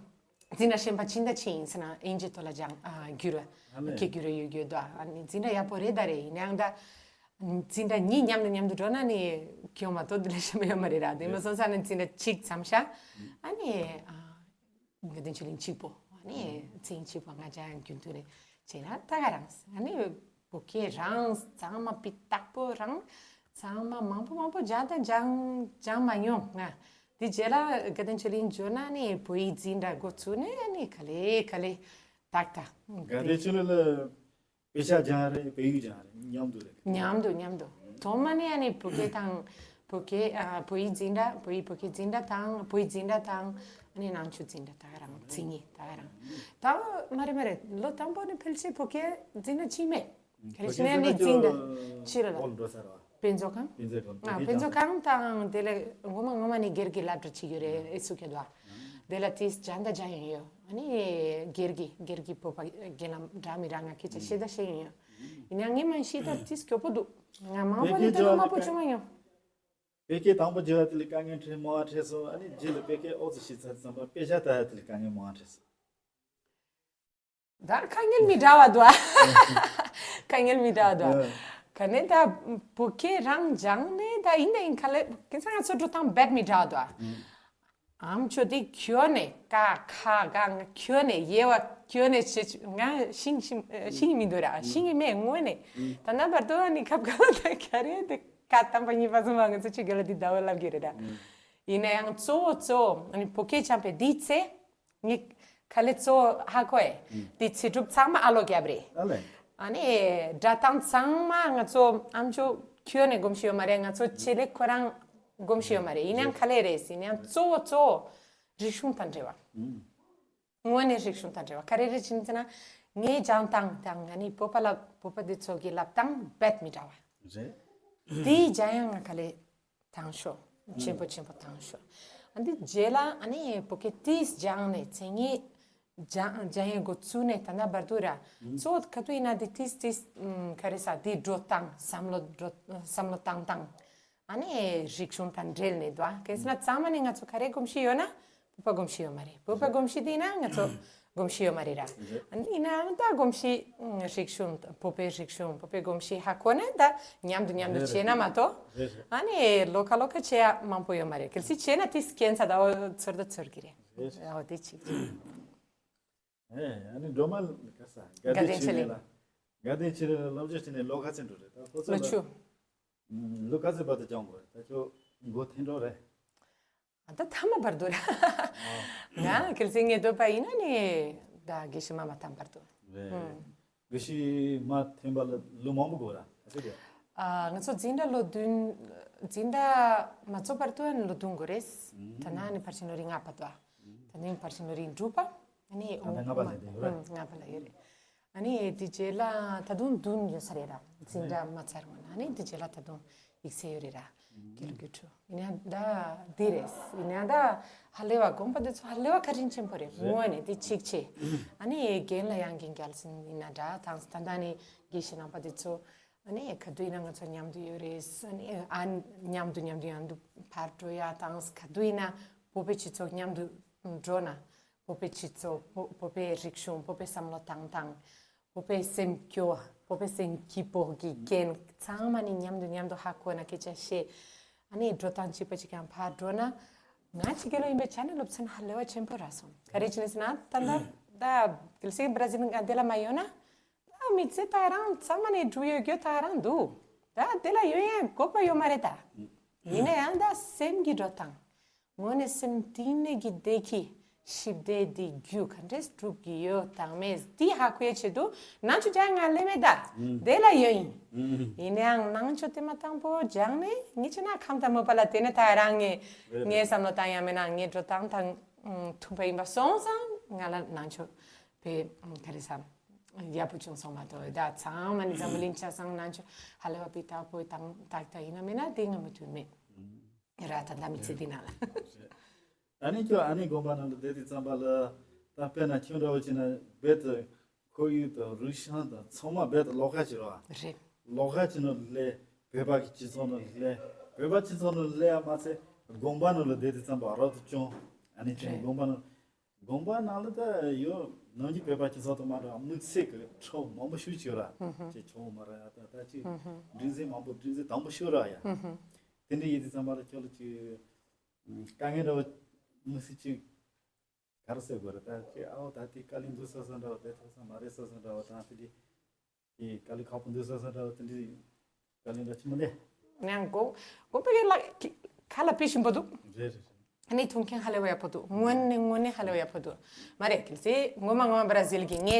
འཛིན་གྲྭ་གཞན་པ་ཕྱིན་ད་ཕྱིན་ཡིན་ཟེར་ན་དབྱིན་ཇི་ཐོག་ལ་སྦྱང་ཨ་བསྒྱུར་བ། ཨ་ནི་ཁྱེད་བསྒྱུར་ཡོད་ཡོད་དོ། ཨ་ནི་འཛིན་གྲྭ་ཡག་པོ་རེད་ད་རེད། ཡིན་ནའང་ད་འཛིན་གྲྭ་གཉིས་མཉམ་དུ་མཉམ་དུ་འགྲོ་ན་ནི་ཁྱོད་མ་གཏོགས་འདི་ལས་གཞན་པ་ཡོད་མ་རེད་ར། དེ་མ་སོང་ཙང་ནི་འཛིན་གྲྭ་གཅིག་མཚམས་བཞག་ཨ་ནི་ཨ་དགའ་ལྡན་ཆོས་གླིང་གཅིག་པོ། ཨ་ནི་མཚན་གཅིག་པོ་ང་སྦྱང་རྒྱུན་དུ་རེད་བྱས་ན་ད་ག་རང་། ཨ་ནི་བོད་སྐད་རང་གཙང་མ་སྤུས་དག་པོ་རང་གཙང་མ་མང་པོ་མང་པོ་སྦྱང་ད་སྦྱང་སྦྱང་མ་མྱོང་ང་། དེ་རྗེས་ལ་དགའ་ལྡན་ཆོས་གླིང་འབྱོར་ན་ནི་བོད་ཡིག་འཛིན་གྲྭ་འགོ་བཙུགས་ནས་ནི་ག་ལེ་ག་ལེ་ཏག་ཏག་དགའ་ལྡན་ཆོས་གླིང་ལ་དཔེ་ཆ་སྦྱང་རེད། བོད་ཡིག་སྦྱང་རེད། མཉམ་དུ་རེད། མཉམ་དུ་མཉམ་དུ། ཐོག་མ་ནས་ཨ་ནི་བོད་སྐད་དང་བོད་སྐད་ཨ་བོད་ཡིག་འཛིན་གྲྭ། བོད་ཡིག་བོད་སྐད་འཛིན་གྲྭ་དང་བོད་ཡིག་འཛིན་གྲྭ་དང་ཨ་ནི་ནང་ཆོས་འཛིན་གྲྭ་ད་ག་རང་མཚན་ཉིད་ད་ག་རང་། ད་མ་རེད་མ་རེད། ལོ་དང་པོ་ནས་ཕལ་ཆེར་བོད་སྐད་འཛིན་གྲྭ་ཕྱིན་མེད། ག་རེ་ཞིག་ནས་ནི་འཛིན་གྲྭ་ཕྱི་ལ་ལ། དཔེ་མཛོད་ཁང་། དཔེ་མཛོད་ཁང་དང་དེ་ལས་ངོ་མ་ངོ་མ་ནི་སྒེར་གྱི་སློབ་གྲྭ་ཅིག་ཡོད་རེད། ཨེ་སུ་ཁེ་དོ། དེ་ལ་ཏིས་སྦྱང་ད་སྦྱང་ཡོད་ཡོད། ཨ་ནི་སྒེར་གྱི་སྒེར་གྱི་བོད་པ་རྒན་ལགས་འདྲ་མི་འདྲ་ང་སྐད་ཆ་བཤད་ད་བཤད་ཡོད་ཡོད། ཡིན་ན་ངས་མ་ཤེས་ད་ཏིས་སྐྱོ་པོ་འདུག་ང་མང་པོ་ནི་ད་ལོ་མང་པོ་བྱུང་ཡོད། བོད་སྐད་དང་པོ་བརྗེ་བ་དེ་ལ་དཀའ་ངལ་འཕྲད་མང་བ་འཕྲད་སོང་། ཨ་ནི་རྗེས་ལ་བོད་སྐད་ཨོ་ཙི་ཤེས་ཚར་ཙམ་པ་དཔེ་ཆ་ལྟ་ཡ་དེ་ལ་དཀའ་ངལ་མང་བ་འཕྲད་སོང་། ད་དཀའ་ངལ་མི་འདྲ་བ་འདུག་ཨ། དཀའ་ངལ་མི་འདྲ་བ་འདུག་ཨ། ག་ནས་ད་བོད་སྐད་རང་སྦྱངས་ནས་ད་ཡིན་ན་ཡིན་ག་ལེ་ཁྱེད་ཚང་ང་ཚོ་འགྲོ་སྟངས་རྦད་མི་འདྲ་བ་འདུག་ཨ། ཨམ་ཆོས་དེ་ཁྱོན་ནས་ཀ་ཁ་ག་ང་ཁྱོན་ནས་དབྱེ་བ་ཁྱོན་ནས་བྱེད་ང་ཤེས་ཤེས་ཤེས་མི་འདུག་ར། ཤེས་མེད་དངོས་ནས། ད་ན་བར་དུ་ཨ་ནི་ཁབ་ག་ལ་ད་ག་རེ་དེ་ཀ་དང་པོ་གཉིས་པ་གསུམ་པ་ང་ཚོ་ཆོས་རྒྱལ་ལ་འདི་ཟླ་བ་ལབ་གི་རེད་ད། ཡིན་ན་ཡང་གཙོ་བོ་གཙོ་བོ་ཨ་ནི་བོད་སྐད་སྦྱངས་པའི་འདིའི་ཚེ། ངས་ག་ལེ་གཙོ་བོ་ཧ་གོ་ཨེ། ཨུམ། དེ་ཚེ་སྒྲུབ་ཚང་མ་ཨ་ལོ་རྒྱབ་རེད། ཨ་ལེ། ཨ་ནི་སྒྲ་གདངས་ཚང་མ་ང་ཚོ་ཨམ་ཅོག་ཁྱོན་ནས་སྒོམ་ཤེས་ཡོད་མ་རེད། ང་ཚོ་ཆེད་ལས་ཁོ་རང་སྒོམ་ཤེས་ཡོད་མ་རེད། ཡིན་ཡང་ག་ལེ་རེད་ཟེར་ན་ཡང་གཙོ་བོ་གཙོ་བོ་རིག་གཞུང་དང་འབྲེལ་བ། ཨུམ། དངོས་གནས་རིག་གཞུང་དང་འབྲེལ་བ་ག་རེ་རེད་ཅེ་ན། ངའི་སྦྱང་སྟངས་དང་ང་ནི་བོད་པ་ལ་བོད་པ་འདི་ཚོ་གི་ལབ་སྟངས་རྦད་མི་འདྲ་བ། རེད། དེའི་སྦྱང་ཡང་ང་ག་ལེ་དང་ཤོག་ཆེན་པོ་ཆེན་པོ་དང་ཤོག་ཨ་འདི་རྗེས་ལ་ཨ་ནི་བོད་སྐད་ཏིས་སྦྱངས་ནས་མཚན་ཉིད་སྦྱང་སྦྱང་ཡས་འགོ་བཙུགས་ནས་ད་ལྟ་བར་དུ་ར། གཙོ་བོ་ག་དུས་ཡིན་ན་འདི་ཏིས་ཏིས་ཨམ་ག་རེ་ཟ་འདི་འགྲོ་སྟངས་བསམ་བློ་འགྲོ་བསམ་བློ་བཏང་སྟངས། ཨ་ནི་རིག་གཞུང་དང་འབྲེལ་ནས་འདུག་ཨ། གལ་སྲིད་ན་གཙང་མ་ནས་ང་ཚོ་ག་རེ་གོམས་གཤིས་ཡོད་ན་བོད་པ་གོམས་གཤིས་ཡོད་མ་རེད། བོད་པ་གོམས་གཤིས་དེ་ཡིན་ན་ང་ཚོ་གོམས་གཤིས་ཡོད་མ་རེད་ར། ཨ་ནི་ཡིན་ནའང་ད་གོམས་གཤིས་རིག་གཞུང་བོད་པའི་རིག་གཞུང་བོད་པའི་གོམས་གཤིས་ཧ་གོ་ནས་ད་མཉམ་དུ་མཉམ་དུ་བྱས་ན་མ་གཏོགས། ཨ་ནི་ལོ་ཁ་ལོ་ཁ་བྱེད་ཡ་མང་པོ་ཡོད་མ་རེད། གལ་སྲིད་བྱས་ན་དེ་སྐྱེན་ཚ་ད་འོ་ཚོར་ད་ཚོར་གི་རེད། འོ་དེ་གཅིག་ཨེ། ཨ་ནི་སྒྲོལ་མ་ག་ས་དགའ་ལྡན་ཆོས་གླིང་ལ། དགའ་ལྡན་ཕྱི་དྲོ་སློབ་སྦྱོང་བྱས་ནས་ལོ་ག་ཚོད་འགྲོ་རེད། ད་ཁོ་ཚོ་ལོ་ལ་ཆུ། ཨུམ། ལོ་ག་ཚོད་བར་དུ་སྦྱང་དགོས་རེད། ད་ཁྱོད་མགོ་འཐེན་འགྲོ་རེད། ཨ། ད་ཐ་མ་བར་དུ་རེད། ང་གལ་སྲིད་ངེས་འདོད་པ་ཡིན་ན་ནི་ད་དགེ་བཤེས་མ་མ་ཐམ་བར་དུ། རེད། ཨུམ། དགེ་བཤེས་མ་ཐོན་པ་ལ་ལོ་མང་པོ་དགོས་ར། ཨ། ང་ཚོ་འཛིན་གྲྭ་ལོ་བདུན། འཛིན་གྲྭ་མ་རྫོགས་བར་དུ་ཨ་ནི་ལོ་བདུན་དགོས་རེད། ཨུམ། ད་ནང་ནི་ཕར་ཕྱིན་ལོ་རིམ་ལྔ་པ་དང་། ཨུམ། ད་ནི་ཕར་ཕྱིན་ལོ་རིམ་དྲུག་པ། ཨ་ནི་ད་ལྟ་ལྔ་པ་ལ་ཡོད་རེད། ཨུམ། ལྔ་པ་ལ་ཡོད་རེད། ཨ་ནི་དེ་རྗེས་ལ་ད་དུང་བདུན་ཡོད་ས་རེད་ར། འཛིན་གྲྭ་མ་ཚར་སྔོན་ན། ཨ་ནི་དེ་རྗེས་ལ་ད་དུང་ཡིག་ཚད་ཡོད་རེད་ར། དགེ་ལུགས་དགེ་ཕྲུག་ཡིན་ན་ད་འདི་རེད། ཡིན་ན་ད་ཧ་ལས་པ་དགོན་པ་འདི་ཚོ་ཧ་ལས་པ་བཀའ་དྲིན་ཆེན་པོ་རེད། རེད། ངོས་ནས་དེ་གཅིག་བྱས། ཨ་ནི་རྒན་ལགས་ཡང་རྒན་རྒྱལ་མཚན་ཡིན་ན་འདྲ། ད་ད་ལྟ་ནི་དགེ་བཤེས་རྣམ་པ་འདི་ཚོ་ཨ་ནི་ག་དུས་ཡིན་ན་ང་ཚོ་མཉམ་དུ་ཡོད་རེད། ཨ་ནི་ཨ། མཉམ་དུ་མཉམ་དུ་མཉམ་དུ་ཕར་འགྲོ་ཡ་དང་། ག་དུས་ཡིན་ན་བོད་པའི་སྤྱི་ཚོགས་མཉམ་དུ་འགྲོ་ན། བོད་པའི་སྤྱི་ཚོགས། བོད། བོད་པའི་རིག་གཞུང་། བོད་པའི་བསམ་བློ་བཏང་སྟངས། བོད་པའི་སེམས་སྐྱོ་བ། བོད་པའི་སེམས་སྐྱིད་པོ་གི་རྐྱེན་ཚང་མ་ནི་མཉམ་དུ་མཉམ་དུ་ཧ་གོ་ན་སྐད་ཆ་བཤད། ཨ་ནི་འགྲོ་སྟངས་གཅིག་པ་གཅིག་རྐྱང་ཕར་འགྲོ་ན། ང་ཕྱི་རྒྱལ་ལ་ཡིན་པའི་ཆ་ནས་སློབ་ཚན་ཧ་ལས་པ་ཆེན་པོ་རག་སོང་། ག་རེ་བྱས་ནས་ཟེར་ན། ད་ད་ད་གལ་སྲིད་བྷ་ར་ཛིལ་ནང་དེ་ལ་མ་ཡོང་ན། ད་མི་ཚེ་ད་རང་ཚང་མ་ནི་འགྲུབ་ཡོད་རྒྱུ་ད་རང་འདུག། ད་དེ་ལ་ཡོང་ཡ་དགོས་པ་ཡོད་མ་རེད་ད། ཡིན་ན་ཡང་ད་སེམས་ཀྱི་འགྲོ་སྟངས། དངོས་གནས་སེམས་གཏིང་ནས་ཀྱི་བདེ་སྐྱིད། ཞི་བདེ་འདི་རྒྱུ་ག་འདྲས་སྒྲུབ་ཀྱི་ཡོད་དང་མེད་འདི་ཧ་གོ་ཡའི་ཆེད་དུ་ནང་ཆོས་སྦྱང་ང་སླེབས་མེད་ད། ཨུམ། དེ་ལ་ཡོད་ཡིན། ཨུམ། ཡིན་ནའང་ནང་ཆོས་དེ་མ་དང་པོ་སྦྱངས་ནས་ངས་བྱས་ན་ཁམས་དང་མོས་པ་ལ་དེ་ནས་ད་རང་ངས་རེད། ངའི་བསམ་བློ་བཏང་ཡ་མེད་ན་ངའི་འགྲོ་སྟངས་དང་ཨུམ་མཐུན་པ་ཡིན་པ་སོང་ཙང་ང་ལ་ནང་ཆོས་དཔེ་ཨུམ་ག་རེ་ཟེར། ཡག་པོ་བྱུང་སོང་མ་གཏོགས་ད་ཚང་མ་ནི་འཛམ་བུ་གླིང་ཆ་ཚང་ནང་ཆོས་ཧ་ལས་པ་དཔེ་ཡག་པོ་དང་ཏག་ཏག་ཡིན་ན་མེད་ན་དེ་ང་མོས་མཐུན་མེད། ཨུམ། ར་ད་ལྟ་མི་ཚེ་འདི་ནང་ལ། ཨ་ནི་ཁྱོད་ཨ་ནི་དགོན་པ་ནང་དུ་བསྡད་དུས་ཙམ་པ་ལ། ད་དཔེར་ན་ཁྱོད་འདྲ་བོ་བྱས་ན་རྦད་དེ་ཁོར་ཡུག་དང་རུས་ཤིང་དང་ཚང་མ་རྦད་དེ་ལོགས་ཀ་བྱེད་རོགས། རེད། ལོགས་ཀ་བྱེད་ནོ་སླེབས། བོད་པ་གི་སྤྱི་ཚོགས་ནང་སླེབས། བོད་པ་སྤྱི་ཚོགས་ནང་སླེབས་ཡ་མ་ཚད་དགོན་པ་ནང་ལ་བསྡད་དུས་ཙམ་པ་རབ་ཏུ་བྱུང་། ཨ་ནི་ཁྱོད་རེད། དགོན་པ་ནང་དགོན་པ་ནང་ལ་ད་ཡོད་ནང་གི་བོད་པ་སྤྱི་ཚོགས་དང་མ་འདྲ་དམིགས་བསལ་གྱི་ཁྲོ་མང་པོ་ཞིག་བྱོས་ར། ཧུམ་ཧུམ། ཅེས་ཁྲོ་མ་ར་ཡ་ད་ད་ཅིག་ཧུམ་ཧུམ། འདྲེ་འཛིན་མང་པོ་འདྲེ་འཛིན་དང་པོ་ཞིག་ར་ཡ། ཧུམ་ཧུམ། དེ་འདྲ་ཡིན་དུས་ཙམ་པ་ལ་ཁྱོད་ལ་ཅིག་དཀའ་ངལ་འདྲ་བོ་དམིགས་བསལ་ཅིག་ག་རེ་ཟེར་དགོས་རེད། ད་ཅིག་ཨའོ་ད་དེ་དཀའ་ལས་འདུག་ས་ས་འདྲ་བོ་དེ་ཐོག་ས་མ་རེད་ས་ས་འདྲ་བོ་དང་དེ་འདྲའི་དེ་དཀའ་ལས་ཁག་པོ་འདུག་ས་ས་འདྲ་བོ་དེ་འདྲའི་དཀའ་ལས་འདྲ་ཅི་མ་ལས། ནང་གོ་གོ་པའི་ལ་ཁ་ལ་པི་ཞིམ་པོ་འདུག། རེད་རེད་རེད། ཨ་ནི་ཐུགས་འགན་ཧ་ལས་པ་ཡག་པོ་འདུག། དངོས་གནས་དངོས་གནས་ཧ་ལས་པ་ཡག་པོ་འདུག། མ་རེད། གལ་སྲིད་ངོ་མ་ངོ་མ་བྷ་ར་ཛིལ་གྱི་ངའི་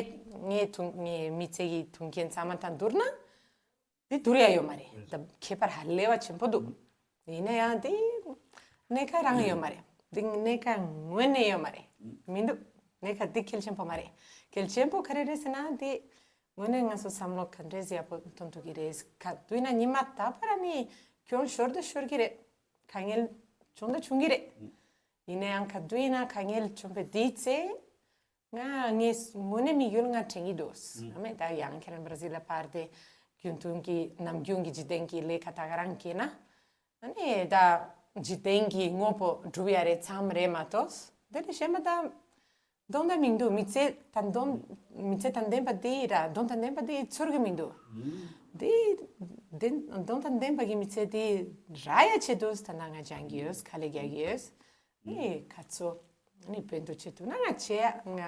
ངའི་ཐུགས་ངའི་མི་ཚེ་གི་ཐུགས་འགན་ཚང་མ་དང་བསྡུར་ན། དེ་བསྡུར་ཡ་ཡོད་མ་རེད། ད་ཁྱད་པར་ཧ་ལས་པ་ཆེན་པོ་འདུག། ཡིན་ན་ཡང་དེ་གནད་འགག་རང་ཡོད་མ་རེད། དེ་གནད་འགག་དངོས་གནས་ཡོད་མ་རེད། མི་འདུག། གནད་འགག་དེ་གལ་ཆེན་པོ་མ་རེད། གལ་ཆེན་པོ་ག་རེ་རེད་ཟེར་ན་དེ་དངོས་གནས་ང་ཚོ་བསམ་བློ་ག་འདྲས་ཡག་པོ་གཏོང་ཐུབ་ཀྱི་རེད། ག་དུས་ན་ཉི་མ་ད་བར་ནི་གྱོང་ཤོར་ད་ཤོར་གྱི་རེད། དཀའ་ངལ་བྱུང་ད་བྱུང་གི་རེད། ཡིན་ན་ཡང་ག་དུས་ཡིན་ན་དཀའ་ངལ་བྱུང་བའི་དེའི་ཚེ། ང་ངས་དངོས་གནས་དམིགས་ཡུལ་ང་དྲན་གྱི་འདུག། ཨ་མེད་ད་ཡང་ཁྱེད་རང་བྷ་ར་ཛིལ་ལ་ཕར་དེ་རྒྱུན་མཐུད་ཀྱི་ནམ་རྒྱུན་གྱི་འཇིག་རྟེན་གྱི་ལས་ཀ་ད་ག་རང་བྱས་ན། ཨ་ནི་ད་འཇིག་རྟེན་གྱི་དངོས་པོ་སྒྲུབ་ཡ་རེད་ཚང་མ་རེད་མ་གཏོགས། དེ་ལས་གཞན་པ་ད་དོན་དག་མི་འདུག། མི་ཚེ་ད་དོན་མི་ཚེ་དང་ལྡན་པ་དེ་ར་དོན་དང་ལྡན་པ་དེ་ཚོར་གྱི་མི་འདུག། དེ་དེ་དོན་དང་ལྡན་པ་གི་མི་ཚེ་དེ་རག་ཡ་ཆེད་དུ་ད་ནང་ང་སྦྱང་གི་ཡོད། དཀའ་ལས་རྒྱག་གི་ཡོད། ནི་ཁ་ཚོ། ནི་ཕན་ཐོགས་བྱེད་ཐུབ་ན་ང་བྱེད་ཡ་ང་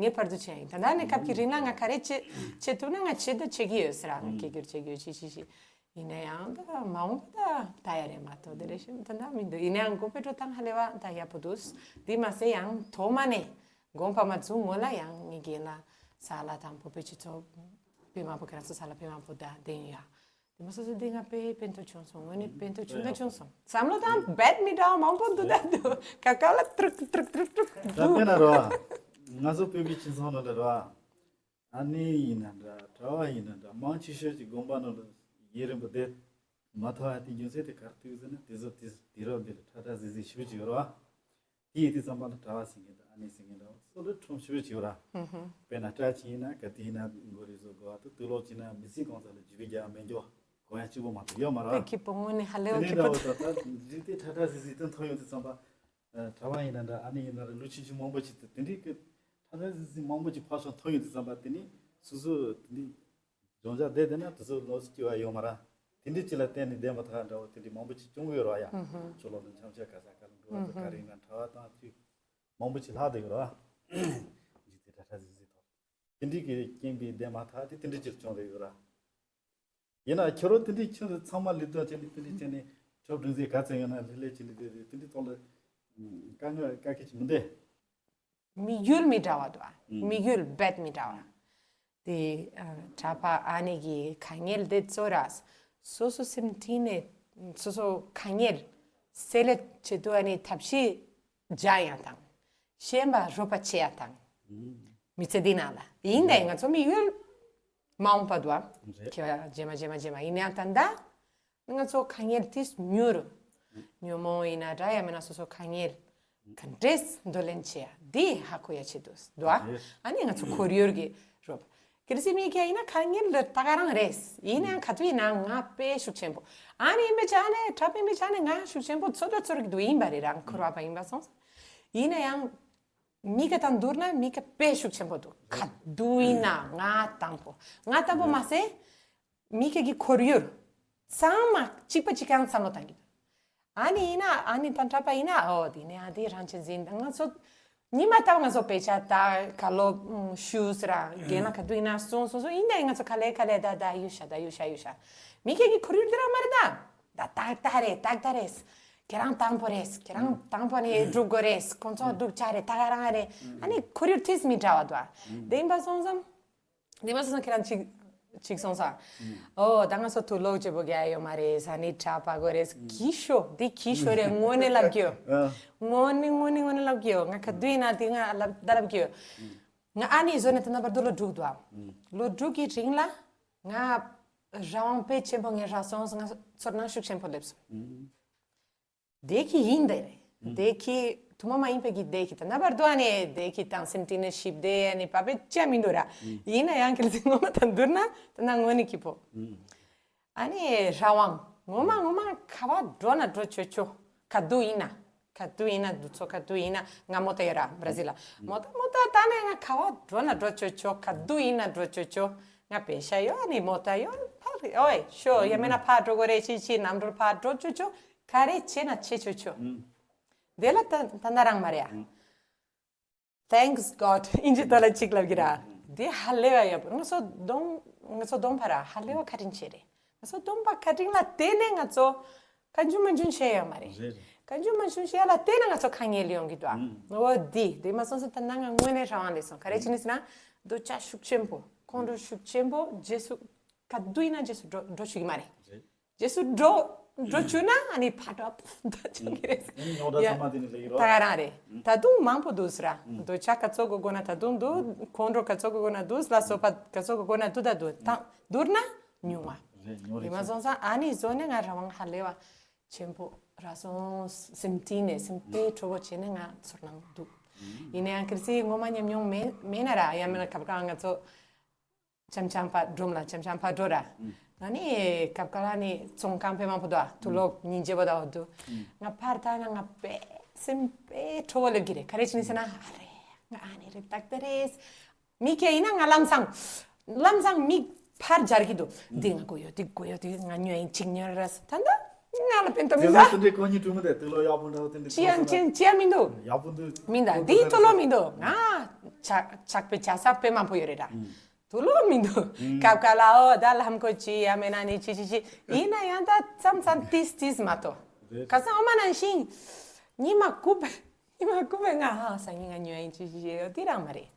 ངེས་པར་དུ་བྱེད་ཡ་ཡིན། ད་ལྟ་ནི་སྐབས་ཀྱི་རིང་ལ་ང་ག་རེ་བྱེད་བྱེད་ཐུབ་ན་ང་བྱེད་ད་བྱེད་ཀྱི་ཡོད་ཟེར་ཨ། ང་སྐད་སྒྱུར་བྱེད་ཀྱི་ཡོད་ཅི་ཅི་ཞིག་ཡིན་ན་ཡང་ད་མ་འོངས་པ་ད་ད་ཡ་རེད་མ་གཏོགས་དེ་རེ་ཞིག་ད་ད་མི་འདུག། ཡིན་ན་ཡང་དགོན་པའི་འགྲོ་སྟངས་ཧ་ལས་པ་ད་ཡག་པོ་འདུག། དེ་མ་ཟད་ཡང་ཐོག་མ་ནས་དགོན་པ་མ་བཙུགས་སྔོན་ལ་ཡང་ངའི་རྒན་ལགས་ས་ལ་དང་བོད་པའི་སྤྱི་ཚོགས་དཔེ་མང་པོ་ཁྱེད་རང་ཚོ་ས་ལ་དཔེ་མང་པོ་ད་བསྡད་ཡོད་ཡ། དེ་མ་སོ་སོ་འདི་ང་དཔེ་ཕན་ཐོགས་བྱུང་སོང་། དངོས་གནས་ཕན་ཐོགས་ཆུང་ད་བྱུང་སོང་། བསམ་བློ་དང་རྦད་མི་འདྲ་བ་མང་པོ་འདུག་ད་འདུག་ཀ་ཀ་ལ་ཏྲུག་ཏྲུག་ཏྲུག་ཏྲུག་ད་འདུག། དཔེར་ན་རོ། ང་ཚོ་བོད་པའི་སྤྱི་ཚོགས་ནང་ལ་རོ། ཨ་ནེ་ཡིན་ན་འདྲ་གྲྭ་བ་ཡིན་ན་འདྲ་མང་ཆེ་ཤོས་ཀྱི་དགོན་པ་ནང་ལ་ཡུན་རིང་པོ་བསྡད་མ་ཐུབ་ཡ་དེ་རྒྱུ་མཚན་དེ་ག་རེ་འདུག་ཟེར་ན་དེ་ཚོ་དེ་དུས་རབས་འདི་ལ་ཁྲ་ཁྲ་ཟིག་ཟིག་ཞུ་གི་ཡོད་རོ། དེ་ཡིན་དུས་ཙམ་པ་ལ་གྲྭ་བ་ཟེར་མཁན་དང་ཨ་ནེ་ཟེར་མཁན་འདྲ་བོ་སོ་སོ་ཁྲོམ་ཞེ་པོ་ཅིག་ཡོད་ར། ཧུམ་ཧུམ། དཔེར་ན་སྐྲ་ཆེན་ཡིན་ན་ག་དུས་ཡིན་ན་མགོ་རིལ་བཟོ་དགོས་པ་དང་དུག་ལོག་བྱས་ན་མི་ཚེ་གང་ཚ་ལ་རྒྱུ་སྦས་རྒྱག་མེད་འགྱོ་གོ་ཡ་གཅིག་པོ་མ་གཏོགས་ཡོད་མ་ར། དཔེ་སྐྱིད་པོ་དངོས་གནས་ཧ་ལས་པ་དེ་ནས་སྐྱིད་པོ་འདྲ་བོ་ད་ད་རིགས་དེ་ཁྲ་ཁྲ་ཟིག་ཟིག་དེ་མཐོང་ཡོང་དུས་ཙམ་པ། གྲྭ་བ་ཡིན་ན་འདྲ་ཨ་ནེ་ཡིན་ན་ར་ལོ་ཆུང་ཆུང་མང་པོ་ཅིག་དེ་དེ་འདྲའི་གི་ཁྲ་ཁྲ་ཟིག་ཟིག་མང་པོ་ཅིག་ཕར་ཕྱོགས་མཐོང་ཡོང་དུས་ཙམ་པ་དེ་ནས་སོ་སོ་དེ་འདྲའི། སྦྱོང་བྱ་བསྡད་བསྡད་ན་དེ་ཚོ་ལོགས་སུ་སྐྱེ་བ་ཡོད་མ་ར། དེ་འདྲའི་ཅི་ལ་བརྟེན་ནས་བདེན་པ་ཐག་འདྲ་བོ་དེ་འདྲའི་མང་པོ་ཅིག་བྱུང་གི་ཡོད་ར་ཡ། ཧུམ་ཧུམ། ཆོས་ལོག་ལ་འཆམ་འཆམ་ག་ས་ག་ལ་འགྲོ་བ་དང་ག་རེ་ཡིན་ན་གྲྭ་བ་དང་ཅིག་མང་པོ་ཅིག་ལྷག་བསྡད་ཡོད་ར། འཇིག་རྟེན་ཁྲ་ཁྲ་ཟིག་ཟིག་ཐོག་དེ་འདྲའི་གི་རྐྱེན་པས་བསྡད་མ་ཐག་དེ་དེ་འདྲའི་ཅིག་བྱུང་རེད་ཡོད་ར། ཡིན་ན་ཁྱོད་རང་དེ་འདྲའི་ཁྱོད་ཚང་མ་ལས་དོན་བྱས་ནས་དེ་འདྲའི་བྱས་ནས་ཁྱོད་སྒྲིག་འཛུགས་ག་ཚོད་ཡོད་ན་ལས་ལས་བྱས་ནས་དེ་དེ་འདྲའི་ཐོག་ལ་དཀའ་ངལ་དཀའ་ཁག་ཅིག་མི་འདུག་དམིགས་ཡུལ་མི་འདྲ་བ་འདུག་ཨ། དམིགས་ཡུལ་རྦད་མི་འདྲ་བ། དེ་ཨ། གྲྭ་པ་ཨ་ནེ་གི་དཀའ་ངལ་དེ་ཚོ་ར། སོ་སོ་སེམས་ཁྲིད་ནས་སོ་སོ་དཀའ་ངལ་སེལ་ལེ་ཆེད་དུ་ཨ་ནེ་ཐབས་ཤེས་རྒྱག་ཡ་དང་། ཤེས་པ་རོགས་པ་བྱེད་ཡ་དང་། མི་ཚེ་འདི་ནང་ལ་ཡིན་ད་ཡིན་ང་ཚོ་དམིགས་ཡུལ་མ་འོངས་པ་འདུག་ཨ། རེད། ཁྱེད་རྗེས་མ་རྗེས་མ་རྗེས་མ་ཡིན་ཡང་ད་ལྟ་ང་ཚོ་དཀའ་ངལ་དེ་མྱུར་ཉོན་མོངས་ཡིན་ན་འདྲ་ཡང་མིན་ན་སོ་སོ་དཀའ་ངལ་ག་འདྲས་འདོར་ལེན་བྱེད་ཡ་འདི་ཧ་གོ་ཡ་ཆེད་དུ་འདུག་ཨ། རེད། ཨ་ནི་ང་ཚོ་ཁོར་ཡུག་གི་རོགས་གལ་སྲིད་མི་ཁ་ཡིན་ན་དཀའ་ངལ་ལ་ད་ག་རང་རེད། ཡིན་ན་ཡང་ག་དུས་ཡིན་ན་ང་དཔེ་ཤུགས་ཆེན་པོ། ཨ་ནི་ཡིན་པའི་ཆ་ནས་གྲྭ་པ་ཡིན་པའི་ཆ་ནས་ང་ཤུགས་ཆེན་པོ་ཚོད་ལྟ་ཚོར་གི་འདུག་ཡིན་པ་རེད་རང་འཁོར་བ་པ་ཡིན་པ་སོང་ཙང་། ཡིན་ན་ཡང་མི་ཁ་དང་བསྡུར་ན་མི་ཁ་དཔེ་ཤུགས་ཆེན་པོ་འདུག་ག་དུས་ཡིན་ན་ང་དང་པོ། ང་དང་པོ་མ་ཟད་མི་ཁ་གི་ཁོར་ཡུག་ཚང་མ་གཅིག་པ་གཅིག་རྐྱང་བསམ་བློ་བཏང་གི་འདུག་ཨ་ནི་ཡིན་ན་ཨ་ནི་དང་གྲྭ་པ་ཡིན་ན་ཨོ་དེ་ནས་ཨ་དེ་རང་ཆེ་འཛིན་ང་ཚོ་ཉི་མ་ལྟ་བུ་ང་ཚོ་དཔེ་ཆ་ལྟ་ག་ལོ་ཤུ་ཟེར་ར་རྒན་ལགས་ག་དུས་ཡིན་ན་སོང་སོང་སོང་ཡིན་ད་ཡིན་ང་ཚོ་ག་ལེ་ག་ལེ་ད་ད་ཡུ་ཤ་ད་ཡུ་ཤ་ཡུ་ཤ་མི་ཁ་གི་ཁོར་ཡུག་དེ་རང་མ་རེད་ད། ད་ཏག་ཏག་རེད་ཏག་ཏག་རེད། ཁྱེད་རང་དང་པོ་རེད། ཁྱེད་རང་དང་པོ་ནས་སྒྲུབ་དགོས་རེད། ཁོང་ཚོ་སྒྲུབ་བྱ་རེད་ད་ག་རང་རེད། ཨ་ནི་ཁོར་ཡུག་ཐིས་མི་འདྲ་བ་འདུག་ཨ། དེ་ཡིན་པ་སོང་ཙང་། དེ་མ་སོང་ཙང་ཁྱེད་རང་གཅིག་གཅིག་སོང་ཙང་། ཨོ་ད་ང་ཚོ་དུག་ལོག་བྱེད་པོ་རྒྱག་ཡོད་མ་རེད་ས་ནི་གྲྭ་པ་དགོས་རེད་གི་ཤོ་འདི་གི་ཤོ་རེད་དངོས་གནས་ལབ་གི་ཡོད། དངོས་གནས་དངོས་གནས་དངོས་གནས་ལབ་གི་ཡོད། ང་ག་དུས་ཡིན་ན་དེ་ང་ལབ་ད་ལབ་གི་ཡོད། ང་ཨ་ནི་བཟོ་ནས་ད་ལྟ་བར་དུ་ལོ་དྲུག་འདུག་ཨ། ལོ་དྲུག་གི་རིང་ལ་ང་རང་དབང་དཔེ་ཆེན་པོ་ངས་རག་སོང་ང་ཚོར་སྣང་ཤུགས་ཆེན་པོ་སླེབས་སོང་། བདེ་སྐྱིད་ཡིན་དེ་རེད། བདེ་སྐྱིད་ཐུན་མོང་མ་ཡིན་པའི་གི་བདེ་སྐྱིད་ད་ན་བར་དུ་ཨ་ནི་བདེ་སྐྱིད་དང་སེམས་གཏིང་ནས་ཞིབ་བདེ་ཨ་ནི་བབ་པའི་ཅ་མི་འདུག་ར། ཡིན་ན་ཡང་གལ་སྲིད་ངོ་མ་དང་བསྡུར་ན་ད་ན་དངོས་གནས་སྐྱིད་པོ། ཨ་ནི་རང་དབང་ངོ་མ་ངོ་མ་ག་བ་འགྲོ་ན་འགྲོ་ཆོག་ཆོག་ག་དུས་ཡིན་ན་ག་དུས་ཡིན་ན་འདུག་ཚོ་ག་དུས་ཡིན་ན་ང་མོ་ཏ་ཡོད་ར་བྲ་ཟིལ་ལ་མོ་ཏ་མོ་ཏ་ད་ནས་ང་ག་བ་འགྲོ་ན་འགྲོ་ཆོག་ཆོག་ག་དུས་ཡིན་ན་འགྲོ་ཆོག་ཆོག་ང་པེ་ཤ་ཡོད་ཨ་ནི་མོ་ཏ་ཡོད་ཕ་རི་ཨོའི་ཤོ་ཡ་མེད་ན་ཕ་འགྲོ་དགོས་རེད་ཅི་ཅི་ནམ་འགྲོ་ཕ་འགྲོ་ཆོག་ཆོག་ག་རེ་བྱེད་ན་བྱེད་ཆོག་ཆོག་དེ་ལ་ད་ད་ན་རང་མ་རེད་ཨ། Thanks God ཨིན་ཇི་ཐོག་ལ་གཅིག་ལབ་ཀྱི་ར། འདི་ཧ་ལས་པ་ཡག་པོ་ང་ཚོ་གདོང་ང་ཚོ་གདོང་པ་ར་ཧ་ལས་པ་བཀའ་དྲིན་ཆེ་རེད། ང་ཚོ་གདོང་པ་བཀའ་དྲིན་ལ་བརྟེན་ནས་ང་ཚོ་བཀའ་འགྱུར་མ་འགྱུར་བཤད་ཡོད་མ་རེད། རེད་རེད། བཀའ་འགྱུར་མ་འགྱུར་བཤད་ལ་བརྟེན་ནས་ང་ཚོ་དཀའ་ངལ་ཡོང་གི་འདུག་ཨ། འོ་འདི་འདི་མ་སོང་ཙང་ད་ནང་ང་དངོས་གནས་རང་དབང་ལས་སོང་ག་རེ་བྱས་ནས་ཟེར་ན་འདུ་བྱ་ཤུགས་ཆེན་པོ་ཁོང་ཁྲོ་ཤུགས་ཆེན་པོ་རྗེས་སུ་ག་དུས་ཡིན་ན་རྗེས་སུ་འགྲོ་འགྲོ་ཆོག་གི་མ་རེད། རེད། རྗེས་སུ་འགྲོ་འགྲོ་བཅུག་ན་ཨ་ནི་ཕ་འགྲོ་ད་ཆོག་གི་རེད། ཨ་ནི་རྙོག་དྲ་ཚང་མ་དེ་ནི་ལེགས་རོགས། ད་ག་རང་རེད། ད་དུང་མང་པོ་འདུག་ཟེར་ར། འདོད་ཆགས་ག་ཚོད་དགོས་དགོས་ན་ད་དུང་འདུག་ཁོང་ཁྲོ་ག་ཚོད་དགོས་དགོས་ན་འདུག་ལ་སོགས་པ་ག་ཚོད་དགོས་དགོས་ན་འདུག་ད་འདུག་ད་བསྡུར་ན་ཉུང་བ། རེད་ཉོ་རེད། དེ་མ་སོང་ཙང་ཨ་ནི་བཟོ་ནས་ང་རང་དབང་ཧ་ལས་པ་ཆེན་པོ་རག་སོང་སེམས་གཏིང་ནས་སེམས་དཔེ་སྤྲོ་པོ་བྱས་ནས་ང་ཚོར་སྣང་འདུག་ཡིན་ན་ཡང་གལ་སྲིད་ངོ་མ་ཉམས་མྱོང་མེད་མེད་ན་ར་ཡང་མིན་ན་ག་པར་ང་ཚོ། འཆམ་འཆམ་ཕར་སྒྲོམ་ལ་འཆམ་འཆམ་ཕར་འགྲོ་ར། ཨ་ནི་སྐབས་ག་ལ་ནི་ཚོང་ཁང་དཔེ་མང་པོ་འདུག་ཨ། དུག་ལོག་ཉིན་རྗེ་པོ་དང་འོ་འདུག་ང་ཕར་ལྟ་ན་ང་དཔེ་སེམས་དཔེ་སྤྲོ་བོ་སླེབས་ཀྱི་རེད། ག་རེ་བྱས་ནས་ཟེར་ན་ཨ་རེ་ང་ཨ་ནི་རེད་ཏག་ཏག་རེད། མི་ཁ་ཡིན་ན་ང་ལམ་སང་ལམ་སང་མི་ཕར་སྦྱར་གྱི་འདུག་འདི་ང་དགོས་ཡོད་འདི་དགོས་ཡོད་འདི་ང་ཉོ་ཡིན་གཅིག་ཉོ་ར་ད་ལྟ་ང་ལ་ཕན་ཐོགས་མི་དེ་འདུག་ཚོ་དེ་འདྲའི་གོ་སྙིང་བྲོ་མི་དེ་དུག་ལོག་ཡག་པོ་འདྲ་བོ་དེ་འདྲའི་ཅི་ཡང་ཅི་ཅི་ཡང་མི་འདུག་ཡག་པོ་འདུག་མི་འདུག་འདི་དུག་ལོག་མི་འདུག་ང་ཆག་ཆག་པའི་ཇ་ས་དཔེ་མང་པོ་ཡོད་རེད་ད། དུག་ལོག་མི་འདུག་སྐབས་ག་ལ་ཨོ་ད་ལྷམ་གོ་ཅི་ཡ་མེད་ན་ནི་ཅི་ཅི་ཅི་ཡིན་ན་ཡང་ད་མཚམས་མཚམས་ཏིས་ཏིས་མ་གཏོགས་རེད། ཁ་སང་ཨོ་མ་ནང་བཞིན་ཉི་མ་དགུ་པའི་ཉི་མ་དགུ་པའི་ང་ཧ་སང་ཉིན་ང་ཉོ་ཡིན་ཅི་ཅི་ཅི་ཡོད་དེ་རང་མ་རེད།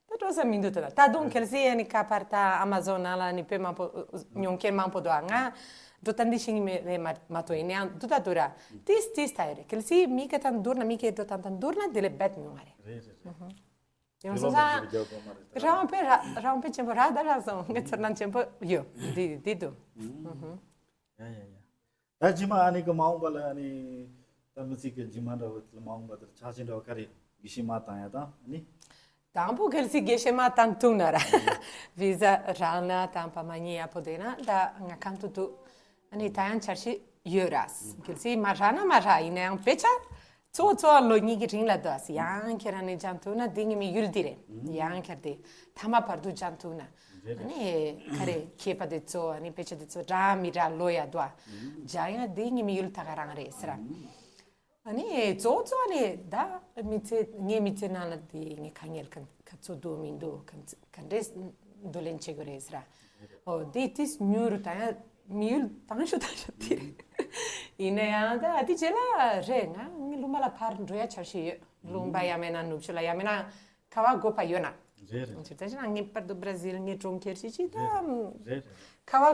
ད་སྤྲོ་ས་མི་འདུག་ད་ད་དུང་གལ་སྲིད་ཡ་ནི་ཁ་པར་ད་ཨ་མ་ཟོན་ནང་ལ་ནི་དཔེ་མང་པོ་ཉོ་མཁན་མང་པོ་འདུག་ང་འགྲོ་ད་འདི་ཤིང་མེད་རེད་མ་མ་གཏོགས་ཡིན་ན་ཡང་འདུག་ད་འདུག་ར་ཏིས་ཏིས་ད་ཡོད་རེད། གལ་སྲིད་མི་སྐད་དང་བསྡུར་ན་མི་སྐད་འགྲོ་ད་ད་བསྡུར་ན་དེ་ལས་རྦད་ཉུང་བ་རེད། རེད་རེད་རེད། དེ་ཡང་སོང་ཙང་རང་དཔེ་ར་རང་དཔེ་ཆེན་པོ་ར་ད་ར་སོང་ངས་ཚོར་སྣང་ཆེན་པོ་ཡོད་འདི་འདི་འདུག་ཡ་ཡ་ཡ། ད་རྗེས་མ་ཨ་ནི་གི་མ་འོངས་པ་ལ་ཨ་ནི་ད་མི་ཚེ་གི་རྗེས་མ་འདྲ་བོ་དེ་ལ་མ་འོངས་པ་དེར་ཆ་ཤས་འདྲ་བོ་ག་རེ་དགེ་བཤེས་མ་བཏང་ཡ་དང་ཨ་ནི། དང་པོ་གལ་སྲིད་དགེ་བཤེས་མ་བཏང་ཐུབ་ན་ར་བི་ཟ་རག་ན་དང་ཕ་མ་གཉིས་ཡག་པོ་བསྡད་ན་ད་ང་ཁམས་དུ་འདུག་ཨ་ནི་ད་ཡང་འཆར་གཞི་ཡོད་ར། གལ་སྲིད་མ་རག་ན་མ་རག་ཡིན་ན་ཡང་དཔེ་ཆ་གཙོ་བོ་གཙོ་བོ་ལོ་གཉིས་ཀྱི་རིང་ལ་འདུག་ཨ་སི་ཡང་ཁྱེད་རང་ནས་སྦྱང་ཐུབ་ན་འདི་ངའི་དམིགས་ཡུལ་འདི་རེད། ཡང་ཁྱེར་ཏེ་ཐ་མ་བར་དུ་སྦྱང་ཐུབ་ན། རེད་རེད། ཨ་ནི་ག་རེ་མཁས་པ་དེ་ཚོ་ཨ་ནི་དཔེ་ཆ་དེ་ཚོ་རག་མི་རག་ལོ་ཡ་འདུག་ཨ། སྦྱང་ཡ་འདི་ངའི་དམིགས་ཡུལ་ད་ག་རང་རེད་ཟེར་ར། ཨ་ནི་གཙོ་བོ་གཙོ་བོ་ནི་ད་མི་ཚེ་ངའི་མི་ཚེ་ནང་ལ་དེ་ངའི་དཀའ་ངལ་གང་ག་ ཚོ་འདུག་མི་འདུག་ག་ག་འདྲས་བསྡུ་ལེན་བྱེད་དགོས་རེད་ཟེར། ཨོ་དེ་དེ་ཉུང་རུ་བཏང་ཡ་མི་ཡུལ་བཏང་ཤོག་བཏང་ཤོག་དེ་རེད། ཡིན་ན་ཡང་ད་དེ་རྗེས་ལ་རེད། ང་ངའི་ལུང་པ་ལ་ཕར་འགྲོ་ཡ་འཆར་གཞི་ཡོད། ལུང་པ་ཡང་མིན་ན་ནུབ་ཕྱོགས་ལ་ཡང་མིན་ན་ག་བ་དགོས་པ་ཡོད་ན། རེད་རེད། ཇི་ལྟར་བྱས་ན་ངེས་པར་དུ་བྷ་ར་ཟིལ་ངའི་གྲོང་ཁྱེར་ཞིག་ཅིག་ད་རེད་རེད། ག་བ་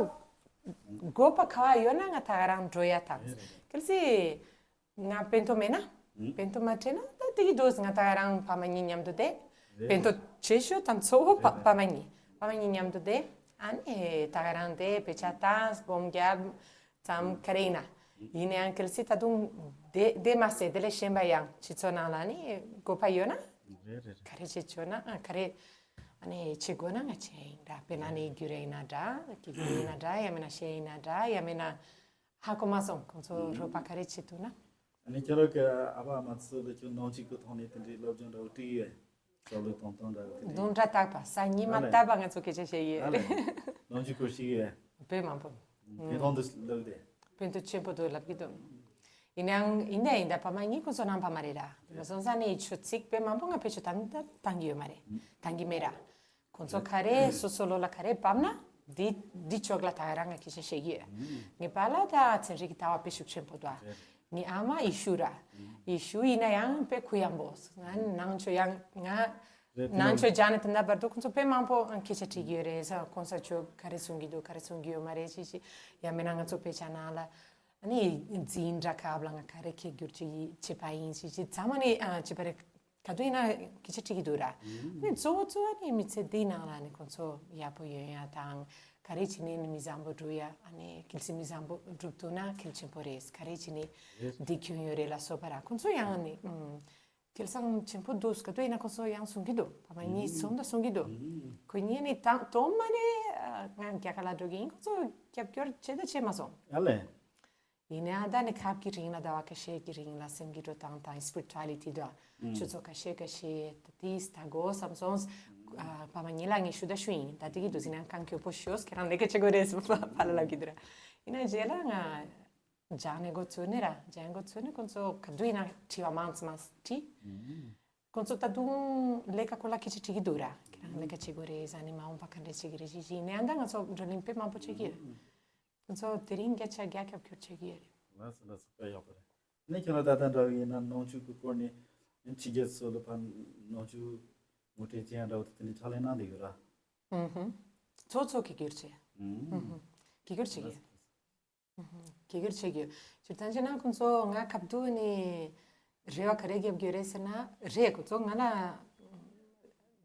དགོས་པ་ག་བ་ཡོད་ན་ང་ད་ག་རང་འགྲོ་ཡ་དང་། རེད་རེད། གལ་སྲིད་ང་ཕན་ཐོགས་མེད་ན། ཨུ། ཕན་ཐོགས་མ་འཕྲད་ན་ད་དེ་གི་དུས་ང་ད་ག་རང་ཕ་མ་གཉིས་མཉམ་དུ་བསྡད། རེད། ཕན་ཐོགས་ཆེ་ཤོས་དང་གཙོ་བོ་ཕ་རེད་རེད། ཕ་མ་གཉིས་ཕ་མ་གཉིས་མཉམ་དུ་བསྡད། ཨ་ནི་ད་ག་རང་བསྡད་དཔེ་ཆ་ལྟ་སྒོམ་རྒྱབ་ཙམ་ག་རེ་ཡིན་ན། ཡིན་ན་ཡང་གལ་སྲིད་ད་དུང་བསྡད་བསྡད་མ་ཟད་དེ་ལས་གཞན་པ་ཡང་སྤྱི་ཚོགས་ནང་ལ་ནི་དགོས་པ་ཡོད་ན། རེད་རེད་རེད། ག་རེ་བྱེད་ཆོག་ན་ཨ་ག་རེ་ཨ་ནི་བྱེད་དགོས་ན་ང་བྱེད་ཡིན་འདྲ། དཔེར་ན་ནི་རྒྱུགས་ར་ཡིན་ན་འདྲ། ཀི་ཀི་ཡིན་ན་འདྲ། ཡང་མིན་ན་གཞས་ཡིན་ན་འདྲ། ཡང་མིན་ན་ཧ་གོ་མ་སོང་། ཁོང་ཚོ་རོགས་པ་ག་རེ་བྱེད་ཐུབ་ན། ཨ་ནི་ཁྱེད་རང་གི་ཨ་ཕ་ཨ་མ་ཚོ་ལ་ཁྱོད་ནང་ཆོས་ཀྱི་ཐོག་ནས་དེ་འདྲའི་སློབ་སྦྱོང་འདྲ་བོ་སྤྲད་ཡོད། སློབ་ལོ་གཏོང་སྟངས་འདྲ་བོ་དེ་འདྲའི། དུང་སྒྲ་བཏགས་པ་ས་ཉི་མ་ཨ་ལས། བཏབ་པ་ང་ཚོ་སྐད་ཆ་བཤད་ཡོད་ཨ་ལས། རེད། ནང་ཆོས་སྐོར་ཞིག་ཡོད། དཔེ་མང་པོ། ཕན་ཐོགས་འདུག་ལབ་དེ། ཕན་ཐོགས་ཆེན་པོ་འདུག་ལབ་ཀྱི་འདུག་ཡིན་ནའང་ཡིན་ནའི་ཡིན་ད་ཕ་མ་གཉིས་ཁོང་ཚོ་ནང་ཕ་མ་རེད་ར། དེ་མ་སོང་ས་ནས་ཆོས་ཚིག་དཔེ་མང་པོ་ང་ཕལ་ཆེར་བཏང་བཏང་གི་ཡོད་མ་རེད། བཏང་གི་མེད་ར། ཁོང་ཚོ་ག་རེ་སོ་སོ་བློ་ལ་ག་རེ་བབས་ན་འདི་འདི་ཕྱོགས་ལ་ད་ག་རང་ང་སྐད་ཆ་བཤད་ཀྱི་ཡོད། ངའི་པཱ་ལགས་ད་ཚན་རིག་གི་ལྟ་བ་དཔེ་ཤུགས་ཆེན་པོ་འདུག་ངའི་ཨ་མ་ཡེ་ཤུ་ར། ཡེ་ཤུ་ཡིན་ན་ཡང་དཔེ་གུ་ཡངས་པོ། ང་ནང་ཆོས་ཡང་ང་རེད། དེ་ནང་ནང་ཆོས་སྦྱངས་ནས་དེ་འདྲ་བར་དུ་ཁོང་ཚོ་དཔེ་མང་པོ་སྐད་ཆ་དྲིས་ཀྱི་ཡོད་རེད་ས། གོང་ས་མཆོག་ག་རེ་གསུང་གི་འདུག་ག་རེ་གསུང་གི་ཡོད་མ་རེད་ཅེས་ཅེས། ཡང་མིན་ན་ང་ཚོ་དཔེ་ཆ་ནང་ལ་ཨ་ནི་འཛིན་གྲྭ་སྐབས་ལ་ང་ག་རེ་ཁྱད་གྱུར་ཅིག་བྱས་པ་ཡིན་ཅེས་ཅེས་ཚང་མ་ནི་ཨ་བྱས་པ་རེད། ག་དུས་ཡིན་ན་སྐད་ཆ་དྲིས་ཀྱི་འདུག་ར། ཨ་ནི་གཙོ་བོ་གཙོ་བོ་ནི་མི་ཚེ་འདིའི་ནང་ལ་ནི་ཁོང་ཚོ་ཡག་པོ་ཡོང་ཡ་དང་ག་རེ་བྱས་ནས་ནི་མི་བཟང་པོ་སྒྲུབ་ཡ། ཨ་ནི་གལ་སྲིད་མི་བཟང་པོ་སྒྲུབ་ཐུབ་ན་གལ་ཆེན་པོ་རེད། ག་རེ་བྱས་ནས་འདི་ཁྱོན་ཡོད་རེད་ལ་སོགས་པ་ར། ཁོང་ཚོ་ཡང་ནི་ཨུམ། སྐལ་བཟང་ཆེན་པོ་འདུག་ག་དུས་ཡིན་ན་ཁོང་ཚོ་ཡང་གསུང་གི་འདུག་ཕ་མ་གཉིས་གསུང་དང་གསུང་གི་འདུག་ཁོ་གཉིས་ནི་དང་དོ་མ་ནི་ང་རྒྱ་གར་ལ་འགྲོ་གི་ཡིན། ཁོང་ཚོ་རྒྱབ་སྐྱོར་བྱེད་དང་བྱེད་མ་སོང་། ཨ་ལས། ཡིན་ནའང་ད་ནི་ཁབ་ཀྱི་རིང་ལ་ཟླ་བ་ཁ་ཤས་ཀྱི་རིང་ལ་སེམས་ཀྱི་འགྲོ་སྟངས་དང་སི་པི་རི་ཅུ་ཨ་ལི་ཊི་དང་ཆོས་ཚོགས་ཁ་ཤས་ཁ་ཤས་དེ་ལྟ་དགོས་བསམ་སོང་། ཕ་མ་གཉིས་ལ་ངས་ཞུ་ད་ཞུ་ཡིན། ད་དེ་གི་འདུག་ཟིན་ན་གང་མགྱོགས་པོ་ཤོག་ཁྱེད་རང་ལས་ཀ་བྱེད་དགོས་རེད་ཟེར་ཕ་ལ་ལབ་ཀྱི་འདུག་ར། ཡིན་ན་རྗེས་ལ་ང་། སྦྱངས་ནས་འགོ་ཚུགས་ནས་ར། སྦྱངས་འགོ་ཚུགས་ནས་ཁོང་ཚོ་ག་དུས་ཡིན་ན་དྲི་བ་མང་ཙམ་མང་ཙམ་དྲིས། ཁོང་ཚོ་ད་དུང་ལས་ཀ་སྐོར་ལ་སྐད་ཆ་དྲི་གི་འདུག་ར། ཁྱེད་རང་ལས་ཀ་བྱེད་དགོས་རེད་ཟེར་ནས་མ་འོངས་པ་ག་འདྲས་བྱེད་ཀྱི་རེད་ཅེས་ཅེས་ནས་ཨ་ད་ང་ཚོ་བགྲོ་གླེང་དཔེ་མང་པོ་བྱེད་ཀྱི་ཡོད་རེད། ཁོང་ཚོ་དེ་རིང་སྐད་ཆ་རྒྱག་རྒྱབ་སྐྱོར་བྱེད་ཀྱི་ཡོད་རེད། ལགས་སོ་ལགས་སོ། དཔེ་ཡག་པོ་རེད། ནས་ཁྱེད་རང་ད་ལྟ་འདྲ་བོ་ཡིན་ན་ནང་ཆོས་ཀྱི་སྐོར་ནས་ཕྱི་རྒྱལ་ཚོ་ལ་ཕར་ནང་ཆོས་ངོ་སྤྲོད་བྱེད་ཡ་འདྲ་བོ་དེ་ནས་ཕྱག་ལས་གནང་བསྡད་ཡོད་ར། ཨུ་ཧུ། ཚོ་ཚོ་གི་སྒྱུར་བྱེད། ཨུ་ཧུ། གི་སྒྱུར་བྱེད་ཀྱི། ལགས་སོ། གི་སྒྱུར་བྱེད་རྒྱུ། སྤྱིར་བཏང་བྱས་ན་ཁོང་ཚོ་ང་ཁ་བསྡུ་ནས་རེ་བ་ག་རེ་རྒྱབ་རྒྱུ་རེད་ཟེར་ན། རེད། ཁོང་ཚོ་ང་ལ་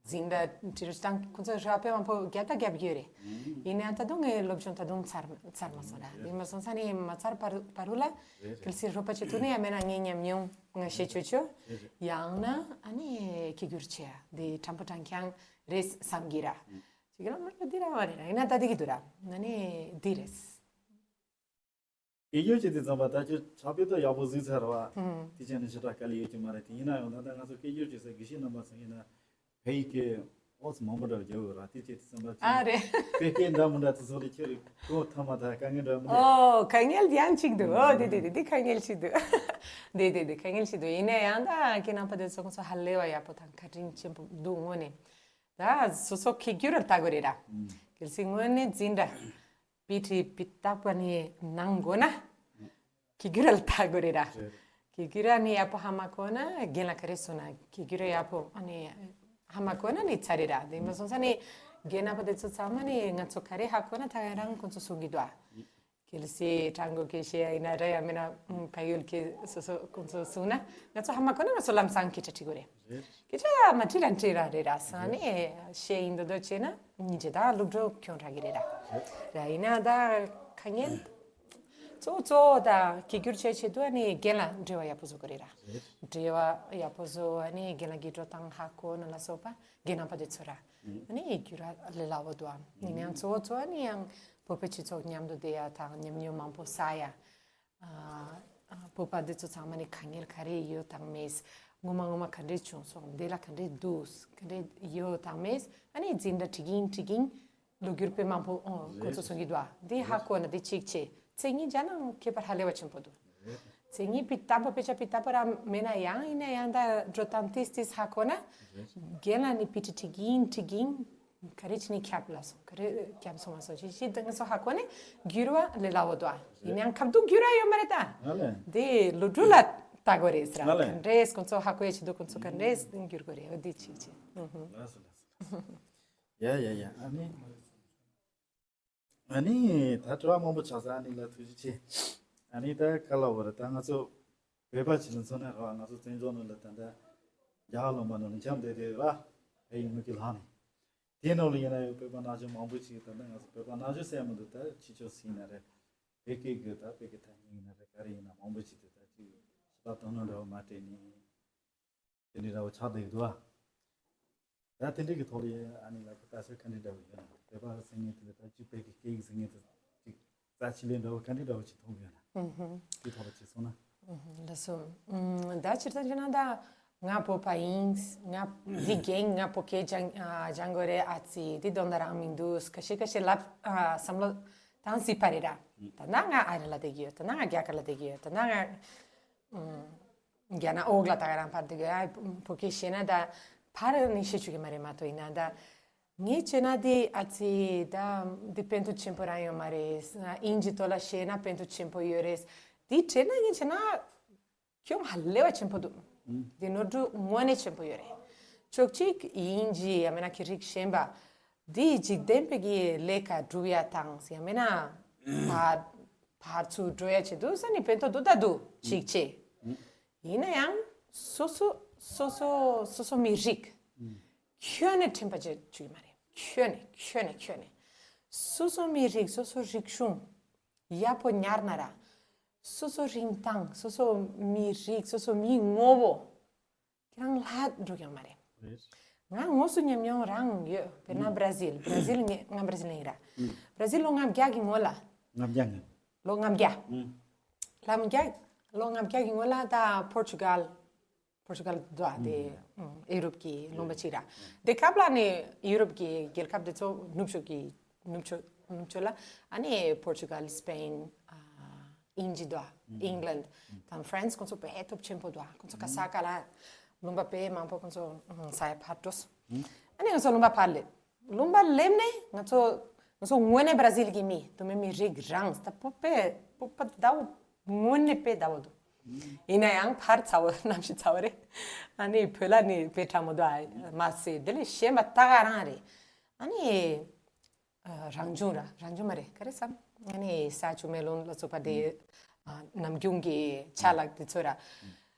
འཛིན་གྲྭ་འབྲི་རུ་དང་ཁོང་ཚོ་རེ་བ་དཔེ་མང་པོ་རྒྱབ་ད་རྒྱབ་རྒྱུ་རེད། ཡིན་ནའང་ད་དུང་ངའི་སློབ་སྦྱོང་ད་དུང་ཚར་ཚར་མ་སོང་ར། དེ་མ་སོང་ས་ནས་མ་ཚར་བར་བར་རུ་ལ་གལ་སྲིད་རོགས་པ་བྱེད་ཐུབ་ན་ཡང་མེད་ན་ངའི་ཉམས་མྱོང་ང་བཤད་ཆོག་ཆོག་ཡང་ན་ཨ་ནི་གི་སྒྱུར་བྱེད་ཡ་དེ་དྲང་པོ་དྲང་རྐྱང་རེད་བསམ་གྱི་ར། ཅིག་ལ་མ་འདི་ར་བ་རེད་ར། ཡིན་ན་ད་འདི་གི་འདུག་ར། ང་ནི་འདི་རེད། སྐད་སྒྱུར་བྱེད་དུས་ཙམ་པ་ད་ཁྱོད་ཕྱག་དཔེ་ད་ཡག་པོ་གཟིགས་ཚར་བ། ཧུམ། དེ་བྱས་ནས་ཞེ་དྲག་དཀའ་ལས་ཡོད་ཀྱི་མ་རེད་དེ། ཡིན་ན་ཡང་ད་ལྟ་ང་ཚོ་སྐད་སྒྱུར་བྱེད་ས་དགེ་བཤེས་རྣམ་པ་ཚོ་ཡིན་ན་བོད་ཡིག་གི་ཨོ་ཙི་མང་པོ་འདྲ་བརྒྱབ་ཡོད་ར། དེ་བྱས་དུས་ཙམ་པ་ཨ་རེད། བོད་སྐད་འདྲ་མི་འདྲ་དེ་ཚོ་ལ་ཁྱོད་གོ་ཐ་མ་ད་དཀའ་ངལ་འདྲ་མི་འདྲ། ཨོ་དཀའ་ངལ་ཡང་གཅིག་འདུག་ཨོ་དེ་དེ་དེ་དེ་དཀའ་ངལ་གཅིག་འདུག་དེ་དེ་དེ་དཀའ་ངལ་གཅིག་འདུག་ཡིན་ན་ཡང་ད་ཁྱེད་རྣམ་པ་དེ་ཚོ་ཁོང་ཚོ་ཧ་ལས་པ་ཡག་པོ་དང་བཀའ་དྲིན་ཆེན་པོ་འདུག་དངོས་གནས། ད་སོ་སོ་གི་སྒྱུར་ར་ལྟ་དགོས་རེད་ར། གལ་སྲིད་དངོས་གནས་འཛིན་གྲྭ། པི་ཊི་པི་རྟག་པ་ནི་གནང་དགོས་ན། གི་སྒྱུར་ར་ལ་ལྟ་དགོས་རེད་ར། གི་སྒྱུར་ར་ནི་ཡག་པོ་ཧ་མ་གོ་ན་རྒན་ལགས་ག་རེ་གསུངས་ན་གི་སྒྱུར་ར་ཡག་པོ་ཨ་ནི་ཧ་མ་གོ་ན་ནི་ཚར་རེད་ར། དེ་མ་སོང་ས་ནི་རྒན་རྣམ་པ་དེ་ཚོ་ཚང་མ་ནི་ང་ཚོ་ག་རེ་ཧ་གོ་ན་ད་ག་རང་ཁོང་ཚོ་གསུང་གི་འདུག་ཨ། གལ་སྲིད་ཀྲང་གོ་གེ་ཤེ་ཡིན་ན་ར་ཡང་མིན་ན་ཕ་ཡུལ་གྱི་སོ་སོ་ཁོང་ཚོ་གསུངས་ན་ང་ཚོ་ཧ་མ་གོ་ན་ང་ཚོ་ལམ་སང་སྐད་ཆ་དྲི་དགོས་རེད། སྐད་ཆ་མ་དྲིས་ལ་འདྲི་ར་རེད་ར་ས་ནས་ཤེས་ཡིན་འདོད་འདོད་བྱས་ན་སྙིང་རྗེ་དང་སློབ་གྲོགས་ཁྱོད་རག་གི་རེད་ར། ར་ཡིན་ན་ད་ཁ་ཉན་གཙོ་བོ་གཙོ་བོ་ད་གི་སྒྱུར་བྱེད་ཆེད་དུ་ཨ་ནི་རྒན་ལ་འབྲེལ་བ་ཡག་པོ་བཟོ་དགོས་རེད་ར། འབྲེལ་བ་ཡག་པོ་བཟོ་ཨ་ནི་རྒན་ལགས་ཀྱི་འགྲོ་སྟངས་ཧ་གོ་ན་ལ་སོགས་པ་རྒན་རྣམ་པ་དེ་ཚོ་ར་ཨ་ནི་སྒྱུར་ར་ལས་སླ་བོ་འདུག་ཨ་ཡིན་ན་ཡང་གཙོ་བོ་གཙོ་བོ་ཨ་ནི་ཡང་བོད་པའི་སྤྱི་ཚོགས་མཉམ་དུ་བསྡད་ཡ་དང་ཉམས་མྱོང་མང་པོ་བསགས་ཡ། ཨ་བོད་པ་འདི་ཚོ་ཚང་མ་ནི་དཀའ་ངལ་ག་རེ་ཡོད་དང་མེད། ངོ་མ་ངོ་མ་ག་འདྲས་བྱུང་སོང་། འདི་ལ་ག་འདྲས་འདུག་ག་འདྲས་ཡོད་དང་མེད། ཨ་ནི་འཛིན་གྲྭ་ཁྲིད་ཀྱིན་ཁྲིད་ཀྱིན་ལོ་རྒྱུས་དཔེ་མང་པོ་ཨོ་ཁོ་ཚོ་གསུང་གི་འདུག་ཨ་འདི་ཧ་གོ་ན་འདི་གཅིག་བྱས་ཚེ་གཉིས་བརྒྱ་ན་ཁྱད་པར་ཧ་ལས་པ་ཆེན་པོ་འདུག་སེ་ངེ་པི་ཏ་པ་པེ་ཆ་པི་ཏ་པ་ར་མེད་ན་ཡང་ཡིན་ན་ཡང་ད་འགྲོ་སྟངས་ཏིས་ཏིས་ཧ་གོ་ན། རྒན་ལ་ནི་པི་ཏི་ཁྲིག་ཡིན་ཁྲིག་ཡིན། ག་རེ་ཆི་ནི་ཁྱབ་ལ་སོང་ག་རེ་ཁྱབ་སོང་བ་སོང་ཞིག་ཞིག་ད་ང་ཚོ་ཧ་གོ་ནི་འགྱུར་བ་ལས་སླ་བོ་དོ་ཨ། ཡིན་ཡང་ཁབ་དུ་འགྱུར་བ་ཡོད་མ་རེད་ད། ང་ལས། དེ་ལོ་དྲུག་ལ་ལྟ་དགོས་རེད་ཟེར་ང་ལས། ག་འདྲས་ཁོང་ཚོ་ཧ་གོ་ཡ་ཆི་འདུག་ཁོང་ཚོ་ག་འདྲས་འགྱུར་དགོས་རེད་འོ་དེ་ཆིག་ཆེ། ལགས་སོ་ལགས་སོ། ཡ་ཡ་ཡ་ཨ་ནི། ཨ་ནི་ད་དྲི་བ་མང་པོ་ཆགས་ས་ཨ་ནི་ལ་ཐུགས་རྗེ་ཆེ། ཨ་ནི་ད་ག་ལ་བར་ད་ང་ཚོ་བོད་པ་ཅིག་ལ་མཚོན་ན་ར་ང་ཚོ་བཙན་བྱོལ་ནང་ལ་ད་ལྟ་རྒྱ་གར་ལུང་པ་ནང་ལ་འཁྱམས་བསྡད་དེ་ར་བལ་ཡུལ་མུ་གེ་ལྷག་ནས་དེའི་ནང་ལ་ཡིན་ན་ཡང་བོད་པ་ན་གཞོན་མང་པོ་ཅིག་ད་ལྟ་ང་ཚོ་བོད་པ་ན་གཞོན་ཟེར་མི་འདུག་ད་ཕྱི་ཕྱོགས་སུ་ཡིན་ན་རེད། བོད་སྐད་གི་ད་བོད་ཀྱི་ཐ་སྙད་ཡིན་ན་རེད་ག་རེ་ཡིན་ན་མང་པོ་ཅིག་དེ་ད་ཅིག་ཞི་བ་དོ་སྣང་འདྲ་བོ་མ་སྤྲད་ནས། དེ་འདྲའི་འདྲ་བོ་ཆགས་བསྡད་ཀྱི་འདུག་ཨ། ད་དེ་འདྲའི་གི་ཐོག་ལ་ཨ་ནི་ལ་ཁོ་ལྟ་ཚུལ་ག་འདྲའི་འདྲ་བོ་ཡོད་ན་བོད་པ་ཟེར་མཁན་དེ་ལ་ད་ཅིག་བོད་ཀྱི་སྐད་ཡིག་ཟེར་མཁན་དེ་ཅིག་རྩ་ཆེ་ལེ་འདྲ་བོ་ག་འདྲའི་འདྲ་བོ་ཅིག་མཐོང་གི་ཡོད་ན། ཨུ་ཧུ། དེ་ཐོག་ལ་ཅིག་གསུངས་ན། ཨུ་ཧུ་ལགས་སོ། ཨུམ་ད་སྤྱིར་བཏང་བྱས་ན་ད་ང་བོད་པ་ཡིན། ང་འདི་རྒན་ང་བོད་སྐད་སྦྱང་ཨ་སྦྱང་དགོས་རེད་ཨ་ཙི་འདི་དོན་དག་རང་མི་འདུག་ཁ་ཤས་ཁ་ཤས་ལབ་ཨ་བསམ་བློ་བཏང་སྲིད་པ་རེད་ར། ད་ན་ང་ཨ་རི་ལ་བསྡད་ཀྱི་ཡོད་ད་ན་ང་རྒྱ་གར་ལ་བསྡད་ཀྱི་ཡོད་ད་ན་ང་ཨུམ། རྒྱ་ནག་འོག་ལ་ད་ག་རང་ཕར་འདུག་ཨ། བོད་སྐད་བཤད་ན་ད་ཕར་ནི་བཤད་ཆོག་གི་མ་རེད་མ་གཏོགས་ཡིན་ན་ད་ངས་བྱས་ན་དེ་ཨ་ཙི་ད་འདི་ཕན་ཐོགས་ཆེན་པོ་རང་ཡོད་མ་རེད། དབྱིན་ཇི་ཐོག་ལ་བཤད་ན་ཕན་ཐོགས་ཆེན་པོ་ཡོད་རེད། དེ་བྲིས་ན་ངས་བྱས་ན་ཁྱོད་ཧ་ལས་པ་ཆེན་པོ་འདུག་དེ་ནོར་འཁྲུལ་དངོས་གནས་ཆེན་པོ་ཡོད་རེད། ཕྱོགས་གཅིག་དབྱིན་ཇི་ཡང་མིན་ན་ཁྱི་རིགས་གཞན་པ་དེ་འཇིག་རྟེན་པའི་གི་ལས་ཀ་སྒྲུབ་ཡ་དང་ཡང་མིན་ན་ཕར་ཕར་ཚུར་འགྲོ་ཡ་ཆེད་དུ་ས་ནི་ཕན་ཐོགས་འདུག་ད་འདུག་གཅིག་བྱས། ཡིན་ན་ཡང་སོ་སོ་སོ་སོ་སོ་སོ་མི་རིགས་ཁྱོན་ནས་དྲན་པ་བརྗེད་བཅུག་གི་མ་རེད། ཁྱོན་ནས་ཁྱོན་ནས་ཁྱོན་ནས་སོ་སོ་མི་རིགས་སོ་སོ་རིག་གཞུང་ཡག་པོ་ཉར་ན་ར་སོ་སོ་རིན་ཐང་སོ་སོ་མི་རིགས་སོ་སོ་མི་ངོ་བོ་ཁྱེད་རང་ལྷག་འགྲོ་གི་ཡོད་མ་རེད། རེད། ང་དངོས་སུ་ཉམས་མྱོང་རང་ཡོད། དཔེར་ན་བྷ་ར་ཟིལ། བྷ་ར་ཟིལ་ངས་ང་བྷ་ར་ཟིལ་ཡིན་ར། བྷ་ར་ཟིལ་ལོ་ལྔ་བརྒྱ་གི་སྔོན་ལ། ལྔ་བརྒྱ་ངས། ལོ་ལྔ་བརྒྱ། ལྔ་བརྒྱ། ལོ་ལྔ་བརྒྱ་གི་སྔོན་ལ་ད་པོར་ཅུ་གལ། པོར་ཅུ་གལ་དུ་ཨ་དེ་ཨུ་རོབ་ཀྱི་ལུང་པ་ཅིག་ར། དེ་སྐབས་ལ་ནི་ཡུ་རོབ་ཀྱི་རྒྱལ་ཁབ་དེ་ཚོ་ནུབ་ཕྱོགས་ཀྱི་ནུབ་ཕྱོགས་ནུབ་ཕྱོགས་ལ་ཨ་ནི་པོར་ཅུ་གལ། སི་པེན། ཨ་དབྱིན་ཇི་དུ་ཨ། ཨིང་ལན་དང་ཧྥ་རན་སི་ཁོང་ཚོ་དཔེ་སྟོབས་ཆེན་པོ་འདུག་ཨ། ཁོང་ཚོ་ག་ས་ག་ལ་ལུང་པ་དཔེ་མང་པོ་ཁོང་ཚོ་ས་ཡ་ཕར་འགྲོ་སོང་། ཨ་ནི་ང་ཚོ་ལུང་པ་ཕར་སླེབས། ལུང་པ་སླེབས་ནས་ང་ཚོ་ང་ཚོ་དངོས་གནས་བྷ་ར་ཟིལ་གྱི་མི་དུ་མི་མི་རིགས་རང་ད་སྤོ་དཔེ་སྤོ་པ་ཟླ་བོ་དངོས་གནས་དཔེ་ཟླ་བོ་འདུག་ཡིན་ན་ཡང་ཕར་ཚ་བོ་གནམ་གཤིས་ཚ་བོ་རེད། ཨ་ནི་བོད་ལ་ནི་དཔེ་ཁྲ་མོ་འདུག་ཨ། མ་ཟད་དེ་ལས་གཞན་པ་ད་ག་རང་རེད། ཨ་ནི། ཨ་རང་བྱུང་ར་རང་བྱུང་མ་རེད་ག་རེ་བསམ། ཨ་ནི་ས་ཆུ་མེ་རླུང་ལ་སོགས་པ་དེ་ཨ་ནམ་རྒྱུན་གྱི་ཆ་ལག་དེ་ཚོ་ར།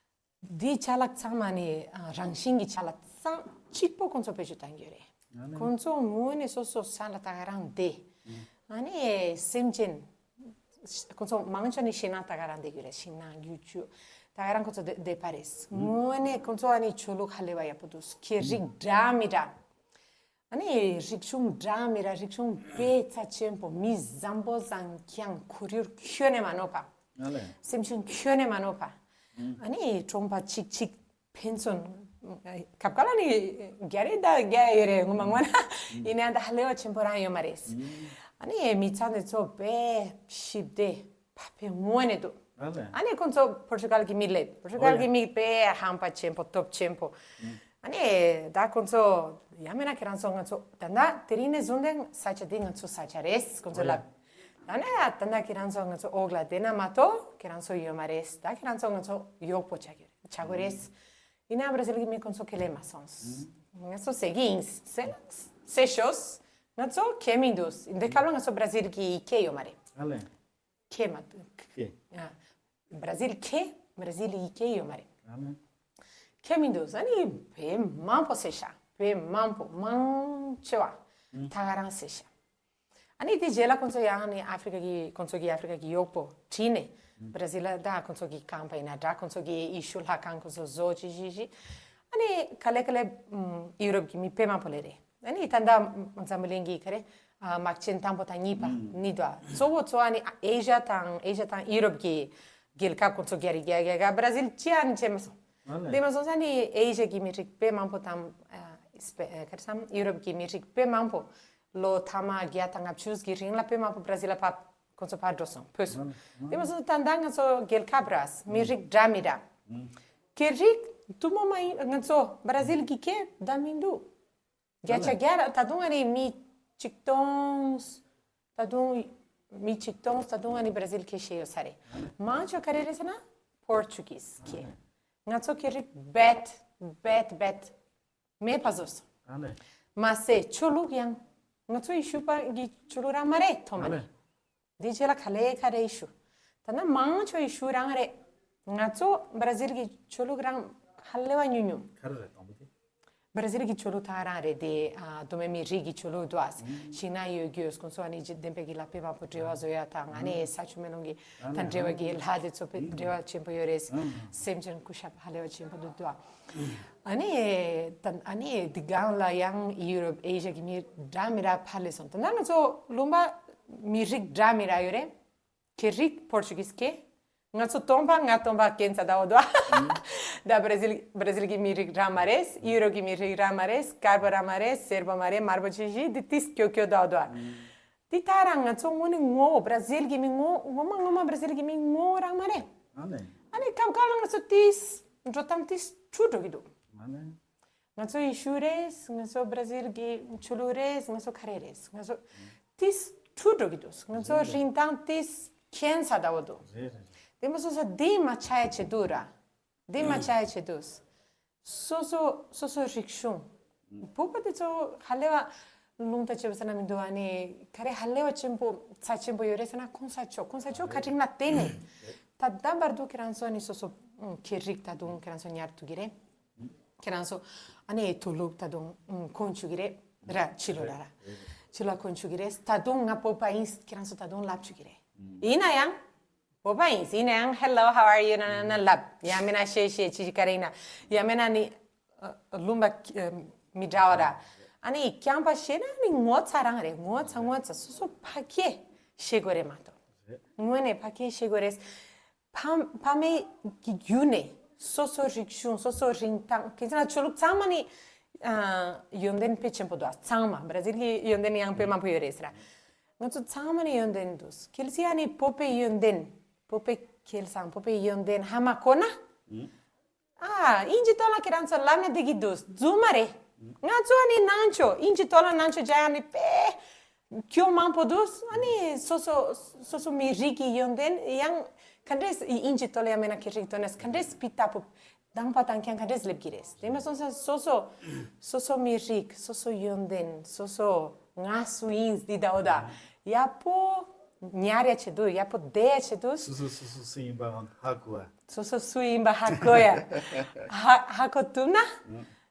དེའི་ཆ་ལག་ཚང་མ་ནི་ཨ་རང་བཞིན་གྱི་ཆ་ལག་ཚང་གཅིག་པོ་ཁོང་ཚོ་བེད་སྤྱོད་བཏང་གི་ཡོད་རེད། ཁོང་ཚོ་དངོས་གནས་སོ་སོ་ས་ལ་ད་ག་རང་བསྡད། ཨ་ནི་སེམས་ཅན། ཁོང་ཚོ་མང་ཆེ་ནི་ཤིང་ནགས་ད་ག་རང་བསྡད་ཀྱི་རེད། ཤིང་ནགས་ཡུལ་ཆུ་ད་ག་རང་ཁོང་ཚོ་བསྡད་བསྡད་པ་རེད། དངོས་གནས་ཁོང་ཚོ་ཨ་ནི་ཆོས་ལུགས་ཧ་ལས་པ་ཡག་པོ་འདུག་ཁྱེད་རིགས་འདྲ་མི་འདྲ། ཨ་ནི་རིག་གཞུང་འདྲ་མི་འདྲ་རིག་གཞུང་དཔེ་རྩ་ཆེན་པོ་མི་བཟང་པོ་བཟང་རྐྱང་ཁོར་ཡུག་ཁྱོན་ནས་མ་ནོར་བ། ཨ་ལས། སེམས་ཅན་ཁྱོན་ནས་མ་ནོར་བ། ཨ་ནི་གྲོང་པ་གཅིག་གཅིག་ཕན་ཚུན། ཁབ་ཀ་ལ་ནི་རྒྱ་རེད་ད་རྒྱ་ཡོད་རེད་ངོ་མ་ངོ་ན། ཡིན་ན་ད་ཧ་ལས་པ་ཆེན་པོ་རང་ཡོད་མ་རེད། ཨ་ནི་མི་ཚང་དེ་ཚོ་དཔེ་ཞིབ་དེ་ཕ་ཕེ་ངོ་ནས་འདུག་ཨ་ལས། ཨ་ནི་ཁོང་ཚོ་པོར་ཅུ་གལ་གྱི་མི་སླེབས། པོར་ཅུ་གལ་གྱི་མི་དཔེ་ཧམ་པ་ཆེན་པོ་སྟོབས་ཆེན་པོ། ཨ་ནི་ད་ཁོང་ཚོ་ཡང་མིན་ན་ཁྱེད་རང་ཚོ་ང་ཚོ་ད་ན་དེ་རིང་ནས་བཟུང་སྟེ་ས་ཆ་འདི་ང་ཚོ་ས་ཆ་རེད་ཁོང་ཚོ་ལབ། ད་ནས་ད་ན་ཁྱེད་རང་ཚོ་ང་ཚོ་འོག་ལ་བསྡད་ན་མ་གཏོགས་ཁྱེད་རང་ཚོ་ཡོད་མ་རེད། ད་ཁྱེད་རང་ཚོ་ང་ཚོ་གཡོག་པོ་ཆགས་ཀྱི་རེད་ཆགས་དགོས་རེད། ཡིན་ན་བྷ་ར་ཟིལ་གྱི་མི་ཁོང་ཚོ་ཁས་ལེན་མ་སོང་། ང་ཚོ་ཟེར་གྱི་ཡིན་ཟེར་ཟེར་ཤོག་ང་ཚོ་ཁས་མི་འདུག་འདི་སྐབས་ལ་ང་ཚོ་བྷ་ར་ཟིལ་གྱི་ཡི་གེ་ཡོད་མ་རེད། ཨ་ལས། ཁེ་མ་ཐུབ། ཁེ། ཨ། བྷ་ར་ཟིལ་ཁེ། བྷ་ར་ཟིལ་ཡི་གེ་ཡོད་མ་རེད། ཨ་ནི། ཁེ་མི་འདུག་ས་ནི་བོད་མང་པོ་ཟེར་ཤག་བོད་མང་པོ་མང་ཆེ་བ་ཨུ། ད་ག་རང་ཟེར་ཤག་ཨ་ནི་དེ་རྗེས་ལ་ཁོང་ཚོ་ཡང་ནི་ཨ་ཧྥི་རི་ཀ་གི་ཁོང་ཚོ་གི་ཨ་ཧྥི་རི་ཀ་གི་གཡོག་པོ་ཁྲིད་ནས་བྷ་ར་ཟིལ་ལ་ད་ཁོང་ཚོ་གི་ཁང་པ་ཡིན་ན་འདྲ་ཁོང་ཚོ་གི་ཡེ་ཤུ་ལྷ་ཁང་ཁོང་ཚོ་བཟོ་ཅི་ཞིག་ཞིག་ཨ་ནི་ག་ལེ་ག་ལེ་ཨུམ་ཡུ་རོབ་གི་མི་དཔེ་མང་པོ་སླེབས་རེད། ཨ་ནི་ད་ལྟ་འཛམ་བུ་གླིང་གི་ག་རེ་ཨ་དམག་ཆེན་དང་པོ་དང་གཉིས་པ་ཨུ། ནི་དོ་གཙོ་བོ་གཙོ་བོ་ཨ་ནི་ཨེ་ཤ་ཡ་དང་ཨེ་ཤ་ཡ་དང་ཡུ་རོབ་ཀྱི་རྒྱལ་ཁབ་ཁོང་ཚོ་རྒྱ་རི་རྒྱ་རྒྱ་རྒྱ་བྷ་ར་ཟིལ་ཅི་ཨ་ནི་བྱས་མ་སོང་། ཨ་ལས། དེ་མ་སོང་ས་ནི་ཨེ་ཤ་ཡ་གི་མི་རིགས་དཔེ་མང་པོ་དང་ཨ་སྤེ་ཨ་ག་རེ་སམ་ཡུ་རོབ་ཀྱི་མི་རིགས་དཔེ་མང་པོ་ལོ་ཐ་མ་བརྒྱ་དང་ལྔ་བཅུ་གི་རིང་ལ་དཔེ་མང་པོ་བྷ་ར་ཟིལ་ལ་ཕབ། ཁོ་ཚོ་ཕར་འགྲོ་སོང་། བུད་སོང་། དེ་མ་སོང་། ད་ད་ང་ཚོ་རྒྱལ་ཁབ་ར་མི་རིགས་འདྲ་མི་འདྲ། ཁེ་རིག་ཐུན་མོང་མ་ཡིན། ང་ཚོ་བ་ར་ཟིལ་གྱི་ཁེ་འདྲ་མི་འདུག་བརྒྱ་ཆ་བརྒྱ་ར། ད་དུང་ཨ་ནི་མི་ཆིག་སྟོང་། ད་དུང་མི་ཆིག་སྟོང་ད་དུང་ཨ་ནི་བ་ར་ཟིལ་ཁེ་ཤེས་ཡོད་ས་རེད། མང་ཆེ་ག་རེ་རེད་ཟེར་ན་པོར་ཅུ་གིས་ཁེ། ང་ཚོ་ཁེ་རིག་རྦད་རྦད་རྦད་མེད་པ་བཟོས་སོང་། མ་ཟད་ཆོས་ལུགས་ཡང་ང་ཚོ་ཡེ་ཤུ་པ་གི་ཆོས་ལུགས་རང་མ་རེད། ཐོག་མ་ནས། དེ་རྗེས་ལ་ག་ལེ་ག་རེ་ཡེ་ཤུ། ད་ནི་མང་ཆེ་ཡེ་ཤུ་རང་རེད། ང་ཚོ་བ་ར་ཟིལ་གྱི་ཆོས་ལུགས་རང་ཧ་ལས་པ་ཉུང་ཉུང་། ག་རེ་རེད་དང་པོ་དེ། བ་ར་ཟིལ་གྱི་ཆོས་ལུགས་ད་རང་རེད་དེ། ཨ་དུ་མེ་མི་རིགས་ཀྱི་ཆོས་ལུགས་འདུག་ཨ། ཤིང་ན་ཡོད་རྒྱུ་ཁོང་ཚོ་ཨ་ནི་འཇིག་རྟེན་པའི་གི་ལ་དཔེ་མང་པོ་འབྲེལ་བ་བཟོ་ཡ་དང་། ཨ་ནི་ས་ཆུ་མེ་རླུང་གི་དང་འབྲེལ་བ་གི་ལྷ་དེ་ཚོ་དཔེ་འབྲེལ་བ་ཆེན་པོ་ཡོད་རེད། སེམས་ཅན་སྐུ་ཞབས་ཧ་ལས་པ་ཆེན་པོ་འདུག་འདུག་ཨ། ཨ་ནི་ད་ཨ་ནི་དེ་སྒང་ལ་ཡང་ཡུ་རོབ་ཨེ་ཤ་གི་མི་འདྲ་མི་འདྲ་ཕར་སླེབས་སོང་། ད་ནང་ང་ཚོ་ལུང་པ་མི་རིགས་འདྲ་མི་འདྲ་ཡོད་རེད། ཁེ་རིག་པོར་ཅུ་གིས་ཁེ། ང་ཚོ་སྟོང་པ་ང་སྟོང་པ་ཀན་ས་ད་འོ་དོ། ད་བ་ར་ཟིལ་བ་ར་ཟིལ་གྱི་མི་རིགས་རང་མ་རེད། ཡུ་རོབ་ཀྱི་མི་རིགས་རང་མ་རེད། སྐར་པ་རང་མ་རེད། སེར་པོ་མ་རེད། དམར་པོ་ཆེ་ཤི་འདི་ཏིས་ཀྱོ་ཀྱོ་ད་འོ་དོ། འདི་ད་རང་ང་ཚོ་དངོས་གནས་ངོ་བོ་བ་ར་ཟིལ་གྱི་མི་ངོ་ངོ་མ་ངོ་མ་བ་ར་ཟིལ་གྱི་མི་ངོ་རང་མ་རེད། ཨ་ནི་སྐབས་འགའ་ལ་ང་ཚོ་ཏིས་འགྲོ་སྟངས་ཏིས་འཁྲུག་འགྲོ་གི་འདུག་ང་ཚོ་ཡེ་ཤུ་རེད། ང་ཚོ་བ་ར་ཟིལ་གྱི་ཆོས་ལུགས་རེད། ང་ཚོ་ག་རེ་རེད། ང་ཚོ་ཏིས་འཁྲུག་འགྲོ་གི་འདུག་ང་ཚོ་རིན་ཐང་ཏིས་ཁྱད་མཚར་ད་འོ་འདུག་དེ་མ་སོང་ས་འདི་མ་ཆགས་ཡ་ཆེད་དུ་ར། འདི་མ་ཆགས་ཡ་ཆེད་དུ། སོ་སོ་སོ་སོ་རིག་གཞུང་། བོད་པ་དེ་ཚོ་ཧ་ལས་པ་ལུང་དང་བཅས་པ་ཟེར་ན་མི་འདུག་ཨ་ནི་ག་རེ་ཧ་ལས་པ་ཆེན་པོ་རྩ་ཆེན་པོ་ཡོད་རེད་ཟེར་ན་གོང་ས་མཆོག་གོང་ས་མཆོག་བཀའ་དྲིན་ལ་བརྟེན་ནས་ད་ལྟ་བར་དུ་ཁྱེད་རང་ཚོ་ཨ་ནི་སོ་སོ་ཁེ་རིག་ད་དུང་ཁྱེད་རང་ཚོ་ཉར་ཐུབ་ཀྱི་རེད། ཁྱེད་རང་ཚོ་ཨ་ནི་དུ་ལུག་ད་དུང་གོན་བཅུག་གི་རེད་ར། ཕྱི་ལོགས་ལ་ར། ཕྱི་ལོགས་གོན་བཅུག་གི་རེད། ད་དུང་ང་བོད་པ་ཡིན་ཁྱེད་རང་ཚོ་ད་དུང་ལབ་བཅུག་གི་རེད། ཡིན་ན་ཡང་། བོད་པ་ཡིན་ཟེར་ན་ཡང་Hello, how are you ན་ན་ན་ལབ། ཡང་མིན་ན་ཤེས་ཤེས་ཅི་ཅི་ག་རེ་ཡིན་ན། ཡང་མིན་ན་ནི་ཨ་ལུང་པ་ཨ་མི་འདྲ་བ་ར། ཨ་ནི་རྐྱང་པ་བཤད་ན་ནི་ངོ་ཚ་རང་རེད། ངོ་ཚ་ངོ་ཚ་སོ་སོ་ཕ་སྐད་ཤེས་དགོས་རེད་མ་གཏོགས། དངོས་གནས་ཕ་སྐད་ཤེས་དགོས་རེད། ཕ་ཕ་མེས་ཀྱི་བརྒྱུད་ནས་སོ་སོ་རིག་གཞུང་སོ་སོ་རིན་ཐང་ཁྱེད་ཚོ་ཆོས་ལུགས་ཚང་མ་ནི་ཨ་ཡོན་ཏན་དཔེ་ཆེན་པོ་འདུག་ཚང་མ་བ་ར་ཟིལ་གྱི་ཡོན་ཏན་ཡང་དཔེ་མང་པོ་ཡོད་རེད་ཟེར། ང་ཚོ་ཚང་མ་ནི་ཡོན་ཏན་འདུག་གལ་སྲིད་ཨ་ནི་བོད་པའི་ཡོན་ཏན། བོད་པའི་སྐལ་བཟང་། བོད་པའི་ཡོན་ཏན་ཧ་མ་གོ་ན། ཨ་དབྱིན་ཇི་ཐོག་ལ་ཁྱེད་རང་ཚོ་ལབ་ན་བདེ་གི་འདུག་རྫུན་མ་རེད། ང་ཚོ་ཨ་ནི་ནང་ཆོས་དབྱིན་ཇི་ཐོག་ལ་ནང་ཆོས་རྒྱག་ཡ་ནི་དཔེ་ཁྱོ་མང་པོ་འདུག་ཨ་ནི་སོ་སོ་སོ་སོ་མི་རིགས་ཀྱི་ཡོན་ཏན་ཡང་ག་འདྲས་དབྱིན་ཇི་ཐོག་ལ་ཡང་མིན་ན་ཁེ་རིག་ཐོག་ནས་ག་འདྲས་སྤི་ལྟ་བུ། དང་པ་དང་ཁྱང་ག་འདྲས་སླེབས་ཀྱི་རེད། དེ་མ་སོང་ས་སོ་སོ་སོ་སོ་མི་རིགས་སོ་སོ་ཡོན་ཏན་སོ་སོ་ང་སུ་ཡིན་འདི་ད་འོ་ད་ཡག་པོ་ཉར་ཡ་ཆེད་དུ་ཡག་པོ་བསྡད་ཡ་ཆེད་དུ། སོ་སོ་སོ་སོ་སུ་ཡིན་པའང་ཧ་གོ་བ། སོ་སོ་སུ་ཡིན་པ་ཧ་གོ་ཡ། ཧ་ཧ་གོ་ཐུབ་ན།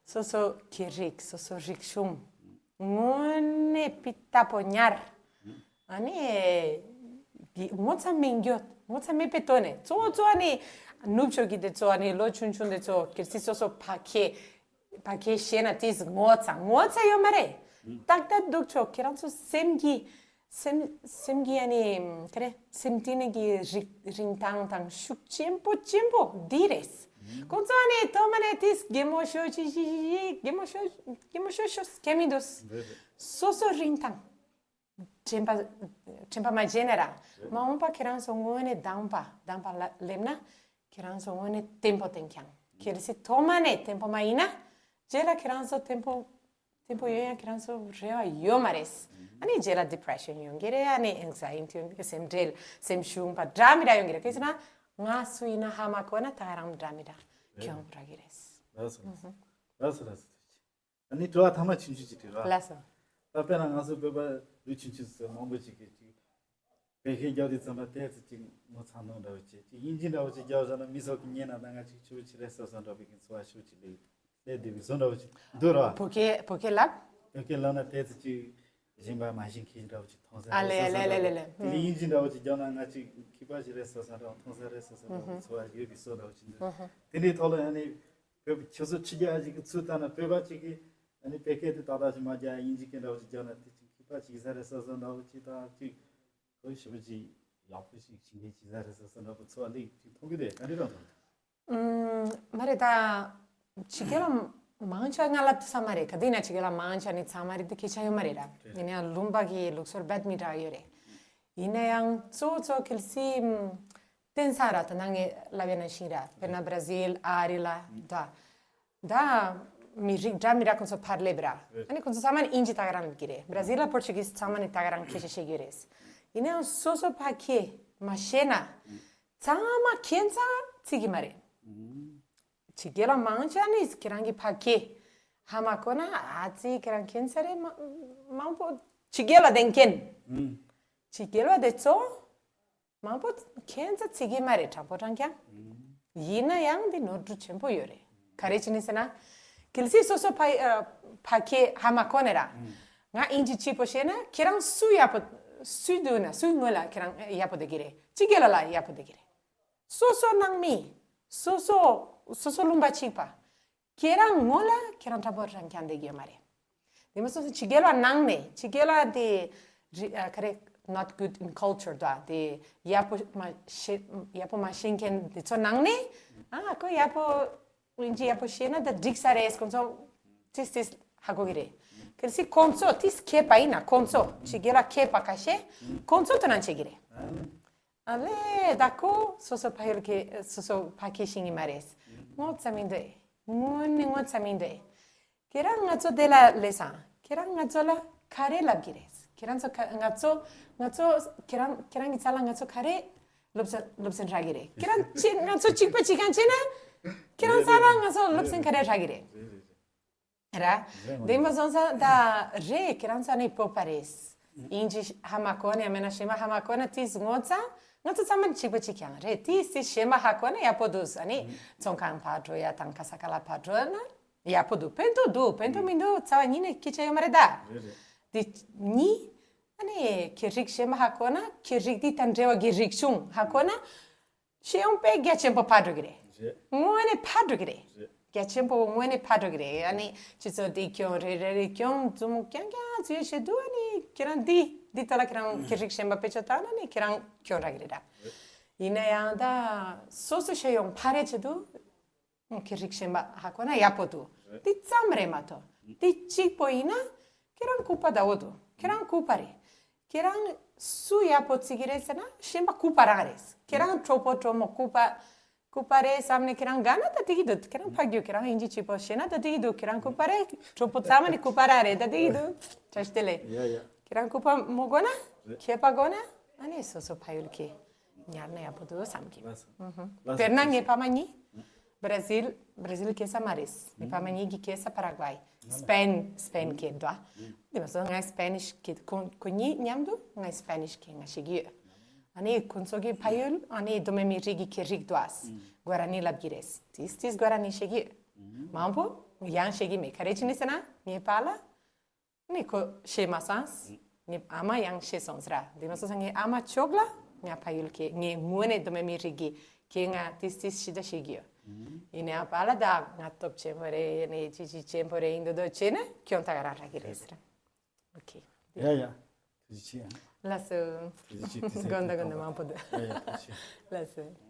སོ་སོ་ཁེ་རིག་སོ་སོ་རིག་གཞུང་། དངོས་གནས་སྤི་ལྟ་བུ་ཉར། ཨ་ནི། འདི་ངོ་ཚ་མེད་འགྱོ། ངོ་ཚ་མེད་པའི་ཐོག་ནས་གཙོ་བོ་གཙོ་བོ་ནི། ནུབ་ཕྱོགས་ཀྱི་དེ་གཙོ་བོ་ནི་ལོ་ཆུང་ཆུང་དེ་ཚོ་གལ་སྲིད་སོ་སོ་ཕ་ཁེ། ཕ་ཁེ་ཤེས་ན་དེས་ངོ་ཚ་ངོ་ཚ་ཡོད་མ་རེད། ཏག་ཏག་འདུག་ཆོག་ཁྱེད་རང་ཚོ་སེམས་ཀྱི། སེམས་སེམས་ཀྱི་ཨ་ནི། ག་རེ་སེམས་ཀྱི་ནི་གི་རིག་རིན་ཐང་དང་ཤུགས་ཆེན་པོ་ཆེན་པོ་འདི་རེད། ཁོང་ཚོ་ཨ་ནི་ཐོག་མ་ནས་དེས་གད་མོ་ཤོར་ཅི་ཅི་ཅི་ཅི་གད་མོ་ཤོར་གད་མོ་ཤོར་ཤོར་སྐད་མི་འདུག་སོ་སོ་རིན་ཐང་། དྲན་པ་དྲན་པ་མ་བརྗེད་ན་ར། མ་འོངས་པ་ཁྱེད་རང་ཚོ་དངོས་གནས་དང་པ་དང་པ་ལ་སླེབས་ན། ཁྱེད་རང་ཚོ་དངོས་གནས་བརྟན་པོ་བརྟན་ཁྱང་། གལ་སྲིད་ཐོག་མ་ནས་བརྟན་པོ་མ་ཡིན་ན། རྗེས་ལ་ཁྱེད་རང་ཚོ་བརྟན་པོ་བརྟན་པོ་ཡོང་ཡ་ཁྱེད་རང་ཚོ་རེ་བ་ཡོད་མ་རེད། ཨ་ནི་རྗེས་ལ་depression་ཡོང་གི་རེད། ཨ་ནི་anxiety་ཡོང་གི་རེད། སེམས་ཁྲལ་སེམས་ཞུམ་པ་འདྲ་མི་འདྲ་ཡོང་གི་རེད། གལ་སྲིད་ན་ང་སུ་ཡིན་ན་ཧ་མ་གོ་ན་ད་རང་འདྲ་མི་འདྲ་གྱོང་རག་གི་རེད། ལགས་སོ་ལགས་སོ་ལགས་སོ་ལགས་སོ། ཨ་ནི་དྲི་བ་ཐ་མ་ཆུང་ཆུང་ཅིག་དྲི་རོགས། ལགས་སོ། ད་དཔེར་ན་ང་ཚོ་བོད་པ་ལུས་ཆུང་ཆུང་ཚོ་མང་པོ་ཅིག་གིས་ཅིག་བོད་སྐད་རྒྱབ་དུས་ཙམ་པ་ཏོག་ཙམ་ཅིག་ངོ་ཚ་མདོག་འདྲ་བོ་ཅིག་ཅིག་དབྱིན་ཇི་འདྲ་བོ་ཅིག་རྒྱབ་བཞག་ན་མི་ཚོ་གིས་ཉན་ན་ད་ང་ཅིག་ཆུ་བོ་ཆུ་རེད་ཟེར་བཟོ་འདྲ་བོ་གི་ཚོར་བ་ཤུགས་ཅིག་སླེབས་སླེབས་བསྡད་པའི་བཟོ་འདྲ་བོ་ཅིག་འདུག་ར། བོད་སྐད་བོད་སྐད་ལབ། བོད་སྐད་ལབ་ན་ཏོག་ཙམ་ཅིག་ཞིམ་པ་མ་ཞིམ་ཁྱི་འདྲ་བོ་ཅིག་མཐོང་ས་ཨ་ལེ་རེད་ཟེར་ཨ་ལེ་ཨ་ལེ་ཨ་ལེ་ཨ་ལེ། བཟོ་འདྲ་བོ་ཅིག་དེ་ལས་དབྱིན་ཇི་འདྲ་བོ་ཅིག་རྒྱབ་ན་ང་ཅིག་མཁས་པ་ཞིག་རེད་ཟེར་བཟོ་འདྲ་བོ་མཐོང་ས་རེད་ཟེར་བཟོ་འདྲ་བོ་ཚོར་བ་ཡོད་པའི་བཟོ་འདྲ་བོ་ཅིག་འདུག་དེ་འདྲའི་ཐོག་ལ་ཨ་ནི། བོད་ཁྱོད་ཚོ་ཕྱི་རྒྱལ་ཅིག་གི་ཚུལ་ལྟར་ན་བོད་པ་ཅིག་གིས་ཨ་ནི་བོད་སྐད་དེ་ཏག་ཏག་ཅིག་མ་རྒྱག་དབྱིན་ཇི་སྐད་འདྲ་བོ་ཅིག་རྒྱག་ན་དེ་ཅིག་མཁས་པ་ཅིག་ཡིན་ས་རེད་བསམ་བསམ་འདྲ་བོ་ཅིག་དང་ཅིག་ཁོ་ཞེ་པོ་ཅིག་ཡག་པོ་ཞིག་བྱེད་མཁན་ཅིག་ཡིན་ས་རེད་བསམ་བསམ་འདྲ་བོ་ཚོར་བ་སླེབས་ཅིག་མཐོང་གི་རེད། ག་འདྲ་རང་མཐོང་། ཨུམ། མ་རེད་ད། ཕྱི་རྒྱལ་ལ་མང་ཆེ་ང་ལབ་ཐུབ་ས་མ་རེད། ག་དུས་ན་ཕྱི་རྒྱལ་ལ་མང་ཆེ་ནི་ཚང་མ་རེད་དེ་སྐད་ཆ་ཡོད་མ་རེད་ར། ཡིན་ན་ཡང་ལུང་པ་གི་ལུགས་སྲོལ་རྦད་མི་འདྲ་བ་ཡོད་རེད། ཡིན་ན་ཡང་གཙོ་བོ་གཙོ་གལ་སྲིད་བསྟན་ས་ར་ད་ནང་ངས་ལབ་ཡ་ནང་བཞིན་ར་དཔེར་ན་བྷ་ར་ཟིལ་ཨ་རི་ལ་ད་ད་མི་རིགས་འདྲ་མི་འདྲ་ཁོང་ཚོ་ཕར་སླེབས་ར། ཨ་ནི་ཁོང་ཚོ་ཚང་མ་ནི་ཨིན་ཇི་ད་ག་རང་ལབ་ཀྱི་རེད། བྷ་ར་ཟིལ་ལ་པོར་ཅུ་གིས་ཚང་མ་ནི་ད་ག་རང་སྐད་ཆ་བཤད་ཀྱི་རེད། ཡིན་ན་ཡང་སོ་སོ་ཕ་གི་མ་ཤེས་ན་ཚང་མ་ཁྱད་མཚར་བརྩི་གི་མ་རེད། ཕྱི་རྒྱལ་བ་མང་ཆེ་ནི་ཁྱེད་རང་གི་ཕ་གི་ཧ་མ་གོ་ན་ཨ་ཙི་ཁྱེད་རང་ཁྱད་མཚར་རེད། མ་མང་པོ་ཕྱི་རྒྱལ་བ་བདེན་མཁན། ཕྱི་རྒྱལ་བ་དེ་ཚོ་མང་པོ་ཁྱད་མཚར་བརྩི་གི་མ་རེད། དྲང་པོ་དྲང་རྐྱང་། ཡིན་ན་ཡང་འདི་ནོར་འཁྲུལ་ཆེན་པོ་ཡོད་རེད། ག་རེ་བྱས་ནས་ཟེར་ན། གལ་སྲིད་སོ་སོ་ཕ་ཨ་ཕ་གི་ཧ་མ་གོ་ནས་ར། ང་ཨིན་ཇི་གཅིག་པོ་ཤེས་ན་ཁྱེད་རང་སུ་ཡག་པོ་སུ་འདུག་ན་སུའི་ངོས་ལ་ཁྱེད་རང་ཡག་པོ་བསྡད་ཀྱི་རེད། ཕྱི་རྒྱལ་བ་ལ་ཡག་པོ་བསྡད་ཀྱི་རེད། སོ་སོ་ནང་མི། སོ་སོ་སོ་སོ་ལུང་པ་གཅིག་པ། ཁྱེད་རང་ངོས་ལ་ཁྱེད་རང་དྲང་པོ་དྲང་རྐྱང་བསྡད་ཀྱི་ཡོད་མ་རེད། དེ་མ་སོང་ཙང་ཕྱི་རྒྱལ་བ་ནང་ནས་ཕྱི་རྒྱལ་བ་དེ་རི་ཨ་ག་རེ་not good in culture དང་དེ་ཡག་པོ་མ་ཤེས་ཡག་པོ་མ་ཤེས་མཁན་དེ་ཚོ་ནང་ནས་ཨ་ཁོ་ཡག་པོ་ཨིན་ཇི་ཡག་པོ་ཤེས་ན་ད་འགྲིག་ས་རེད། ཁོང་ཚོ་ཏིས་ཏིས་ཧ་གོ་གི་རེད། གལ་སྲིད་ཁོང་ཚོ་ཏིས་མཁས་པ་ཡིན་ན་ཁོང་ཚོ་ཕྱི་རྒྱལ་བ་མཁས་པ་ཁ་ཤས་ཁོང་ཚོ་དོ་སྣང་བྱེད་ཀྱི་རེད། ཨ་ལས་ད་ཁོ་སོ་སོ་ཕ་ཡུལ་གྱི་སོ་སོ་ཕ་གི་ཤེས་ཀྱི་མ་རེད། ངོ་ཚ་མི་འདུག་དངོས་ནས་ངོ་ཚ་མི་འདུག་ཁྱེད་རང་ང་ཚོ་དེ་ལ་སླེབས་སང་ཁྱེད་རང་ང་ཚོ་ལ་ག་རེ་ལབ་ཀྱི་རེད། ཁྱེད་རང་ཚོ་ཁ་ང་ཚོ་ང་ཚོ་ཁྱེད་རང་ཁྱེད་རང་གི་རྩ་ལ་ང་ཚོ་ག་རེ་སློབ་ཚན་སློབ་ཚན་རག་གི་རེད། ཁྱེད་རང་གཅིག་ང་ཚོ་གཅིག་པ་གཅིག་རྐྱང་བྱས་ན་ཁྱེད་རང་རྩ་ལ་ང་ཚོ་སློབ་ཚན་ག་རེ་རག་གི་རེད། ར། དེ་མ་སོང་ཙང་ད་རེད། ཁྱེད་རང་ཚོ་ནི་བོད་པ་རེད། ཨིན་ཇི་ཧ་མ་གོ་ནས་མེད་ན་ཤེས་མ་ཧ་མ་གོ་ན་ཏིས་ངོ་ཚ་ང་ཚོ་ཚང་མ་ནི་གཅིག་པ་གཅིག་རྐྱང་རེད། ཏིས་ཏིས་ཤེས་མ་ཧ་གོ་ན་ཡག་པོ་འདུག་ཨ་ནི་ཚོང་ཁང་ཕར་འགྲོ་ཡ་དང་ག་ས་ག་ལ་ཕར་འགྲོ་ན་ཡག་པོ་འདུག་ཕན་ཐོགས་འདུག་ཕན་ཐོགས་མི་འདུག་རྩ་བ་ཉིད་ནས་སྐད་ཆ་ཡོད་མ་རེད་ད། རེད་རེད། དེ་གཉིས། ཨ་ནི་ཁྱེད་རིག་ཤེས་མ་ཧ་གོ་ན་ཁྱེད་རིག་དེ་དང་འབྲེལ་བ་གི་རིག་གཞུང་ཧ་གོ་ན། ཤེས་ཡོན་དཔེ་རྒྱ་ཆེན་པོ་ཕར་འགྲོ་གི་རེད། རེད། དངོས་གནས་ཕར་འགྲོ་གི་རེད། རེད། རྒྱ་ཆེན་པོ་དངོས་གནས་ཕར་འགྲོ་གི་རེད། ཨ་ནི་སྤྱི་ཚོགས་འདི་སྐྱོང་རེ་རེ་རེ་སྐྱོང་མཛུབ་མོ་རྐྱང་རྐྱང་འཛུལ་བྱེད་དུས་ཨ་ནི་ཁྱེད་རང་འདི་འདི་ལྟ་ལ་ཁྱེད་རང་ཁྱེད་རིག་ཤེས་པ་དཔེ་ཆ་བལྟས་ན་ནི་ཁྱེད་རང་སྐྱོང་རག་གི་རེད་ད། ཡིན་ན་ཡང་ད་སོ་སོ་ཤེས་ཡོན་ཕར་རེ་བྱེད་དུས། ཁྱེད་རིག་ཤེས་པ་ཧ་གོ་ན་ཡག་པོ་འདུག་རེད། འདི་ཙམ་རེད་མ་གཏོགས་འདི་གཅིག་པོ་ཡིན་ན་ཁྱེད་རང་ལྐུགས་པ་ཟླ་བོ་འདུག་ཁྱེད་རང་ལྐུགས་པ་རེད། ཁྱེད་རང་སུ་ཡག་པོ་བརྩི་གི་རེད་ཟེར་ན་ཤེས་པ་ལྐུགས་པ་རང་རེད། ཁྱེད་རང་གྲོགས་པོ་གྲོགས་མོ་ལྐུགས་པ་ལྐུགས་པ་རེད་བསམ་ནས་ཁྱེད་རང་དགའ་ན་ད་འགྲིག་གི་འདུག་ཁྱེད་རང་ཕ་རྒྱུད་ཁྱེད་རང་ཨིན་ཇི་གཅིག་པོ་ཤེས་ན་ད་འགྲིག་གི་འདུག་ཁྱེད་རང་ལྐུགས་པ་རེད། གྲོགས་པོ་ཚང་མ་ནི་ལྐུགས་པ་རང་རེད། ད་འགྲིག་གི་འདུག་བཀྲ་ཤིས་བདེ་ལེགས། ཡ་ཡ། ཁྱེད་རང་ལྐུགས་པ་མ་དགོས་ན་མཁས་པ་དགོས་ན་ཨ་ནི་སོ་སོ་ཕ་ཡུལ་གྱི་ཉར་ན་ཡག་པོ་འདུག་བསམ་གི་ལགས་སོ། ལགས་སོ། དཔེར་ན་ངའི་ཕ་མ་གཉིས་བྷ་ར་ཟིལ་བྷ་ར་ཟིལ་སྐྱེས་ས་མ་རེད། ངའི་ཕ་མ་གཉིས་ཀྱི་སྐྱེས་ས་པ་ར་ཀ་ཝའི། སི་པེན་སི་པེན་གྱི་འདུག་དེ་མ་སོང་ངའི་སི་པེ་ནིཤ་གི་ཁོ་ཁོ་གཉིས་མཉམ་དུ་ངའི་སི་པེ་ནིཤ་གི་ང་ཤེས་ཀྱི་ཡོད། ཨ་ནི་ཁོ་ཚོ་གི་ཕ་ཡུལ་ཨ་ནི་གདོད་མའི་མི་རིགས་ཀྱི་ཁྱད་རིག་འདུག་ཨ། གྷོ་ར་ནི་ལབ་ཀྱི་རེད། ཏིས་ཏིས་གྷོ་ར་ནི་ཤེས་ཀྱི་ཡོད། མང་པོ་ཡང་ཤེས་ཀྱི་མེད། ག་རེ་བྱས་ནས་ཟེར་ན་ངའི་པཱ་ལགས། ནི་ཁོ་ཤེས་མ་སོང་། ངའི་ཨ་མ་ཡང་ཤེས་སོང་ཟེར་ར། དེ་མ་སོང་ཙང་ངའི་ཨ་མ་མཆོག་ལ་ང་ཕ་ཡུལ་གྱི་ངའི་ངོས་ནས་གདོད་མའི་མི་རིགས་ཀྱི་ཁྱད་ང་ཏིས་ཏིས་ཤེས་ད་ཤེས་ཀྱི་ཡོད། ཡིན་ནའང་པཱ་ལགས་ད་ང་སྟོབས་ཆེན་པོ་རེད་ནི་ཅི་ཅི་ཆེན་པོ་རེད་ཡིན་འདུག་འདུག་བྱས་ན་ཁྱོད་ད་ག་རང་རག་གི་རེད་ཟེར་ར། ཨོ་ཁེ། ཡ་ཡ། ཐུགས་རྗེ་ཆེ། ལགས་སོ། ཐུགས་རྗེ་ཆེ། དགོངས་དག་དགོངས་དག་མང་པོ་འདུག་ཡ་ཡ་ཐུགས་རྗེ་ཆེ། ལགས་སོ།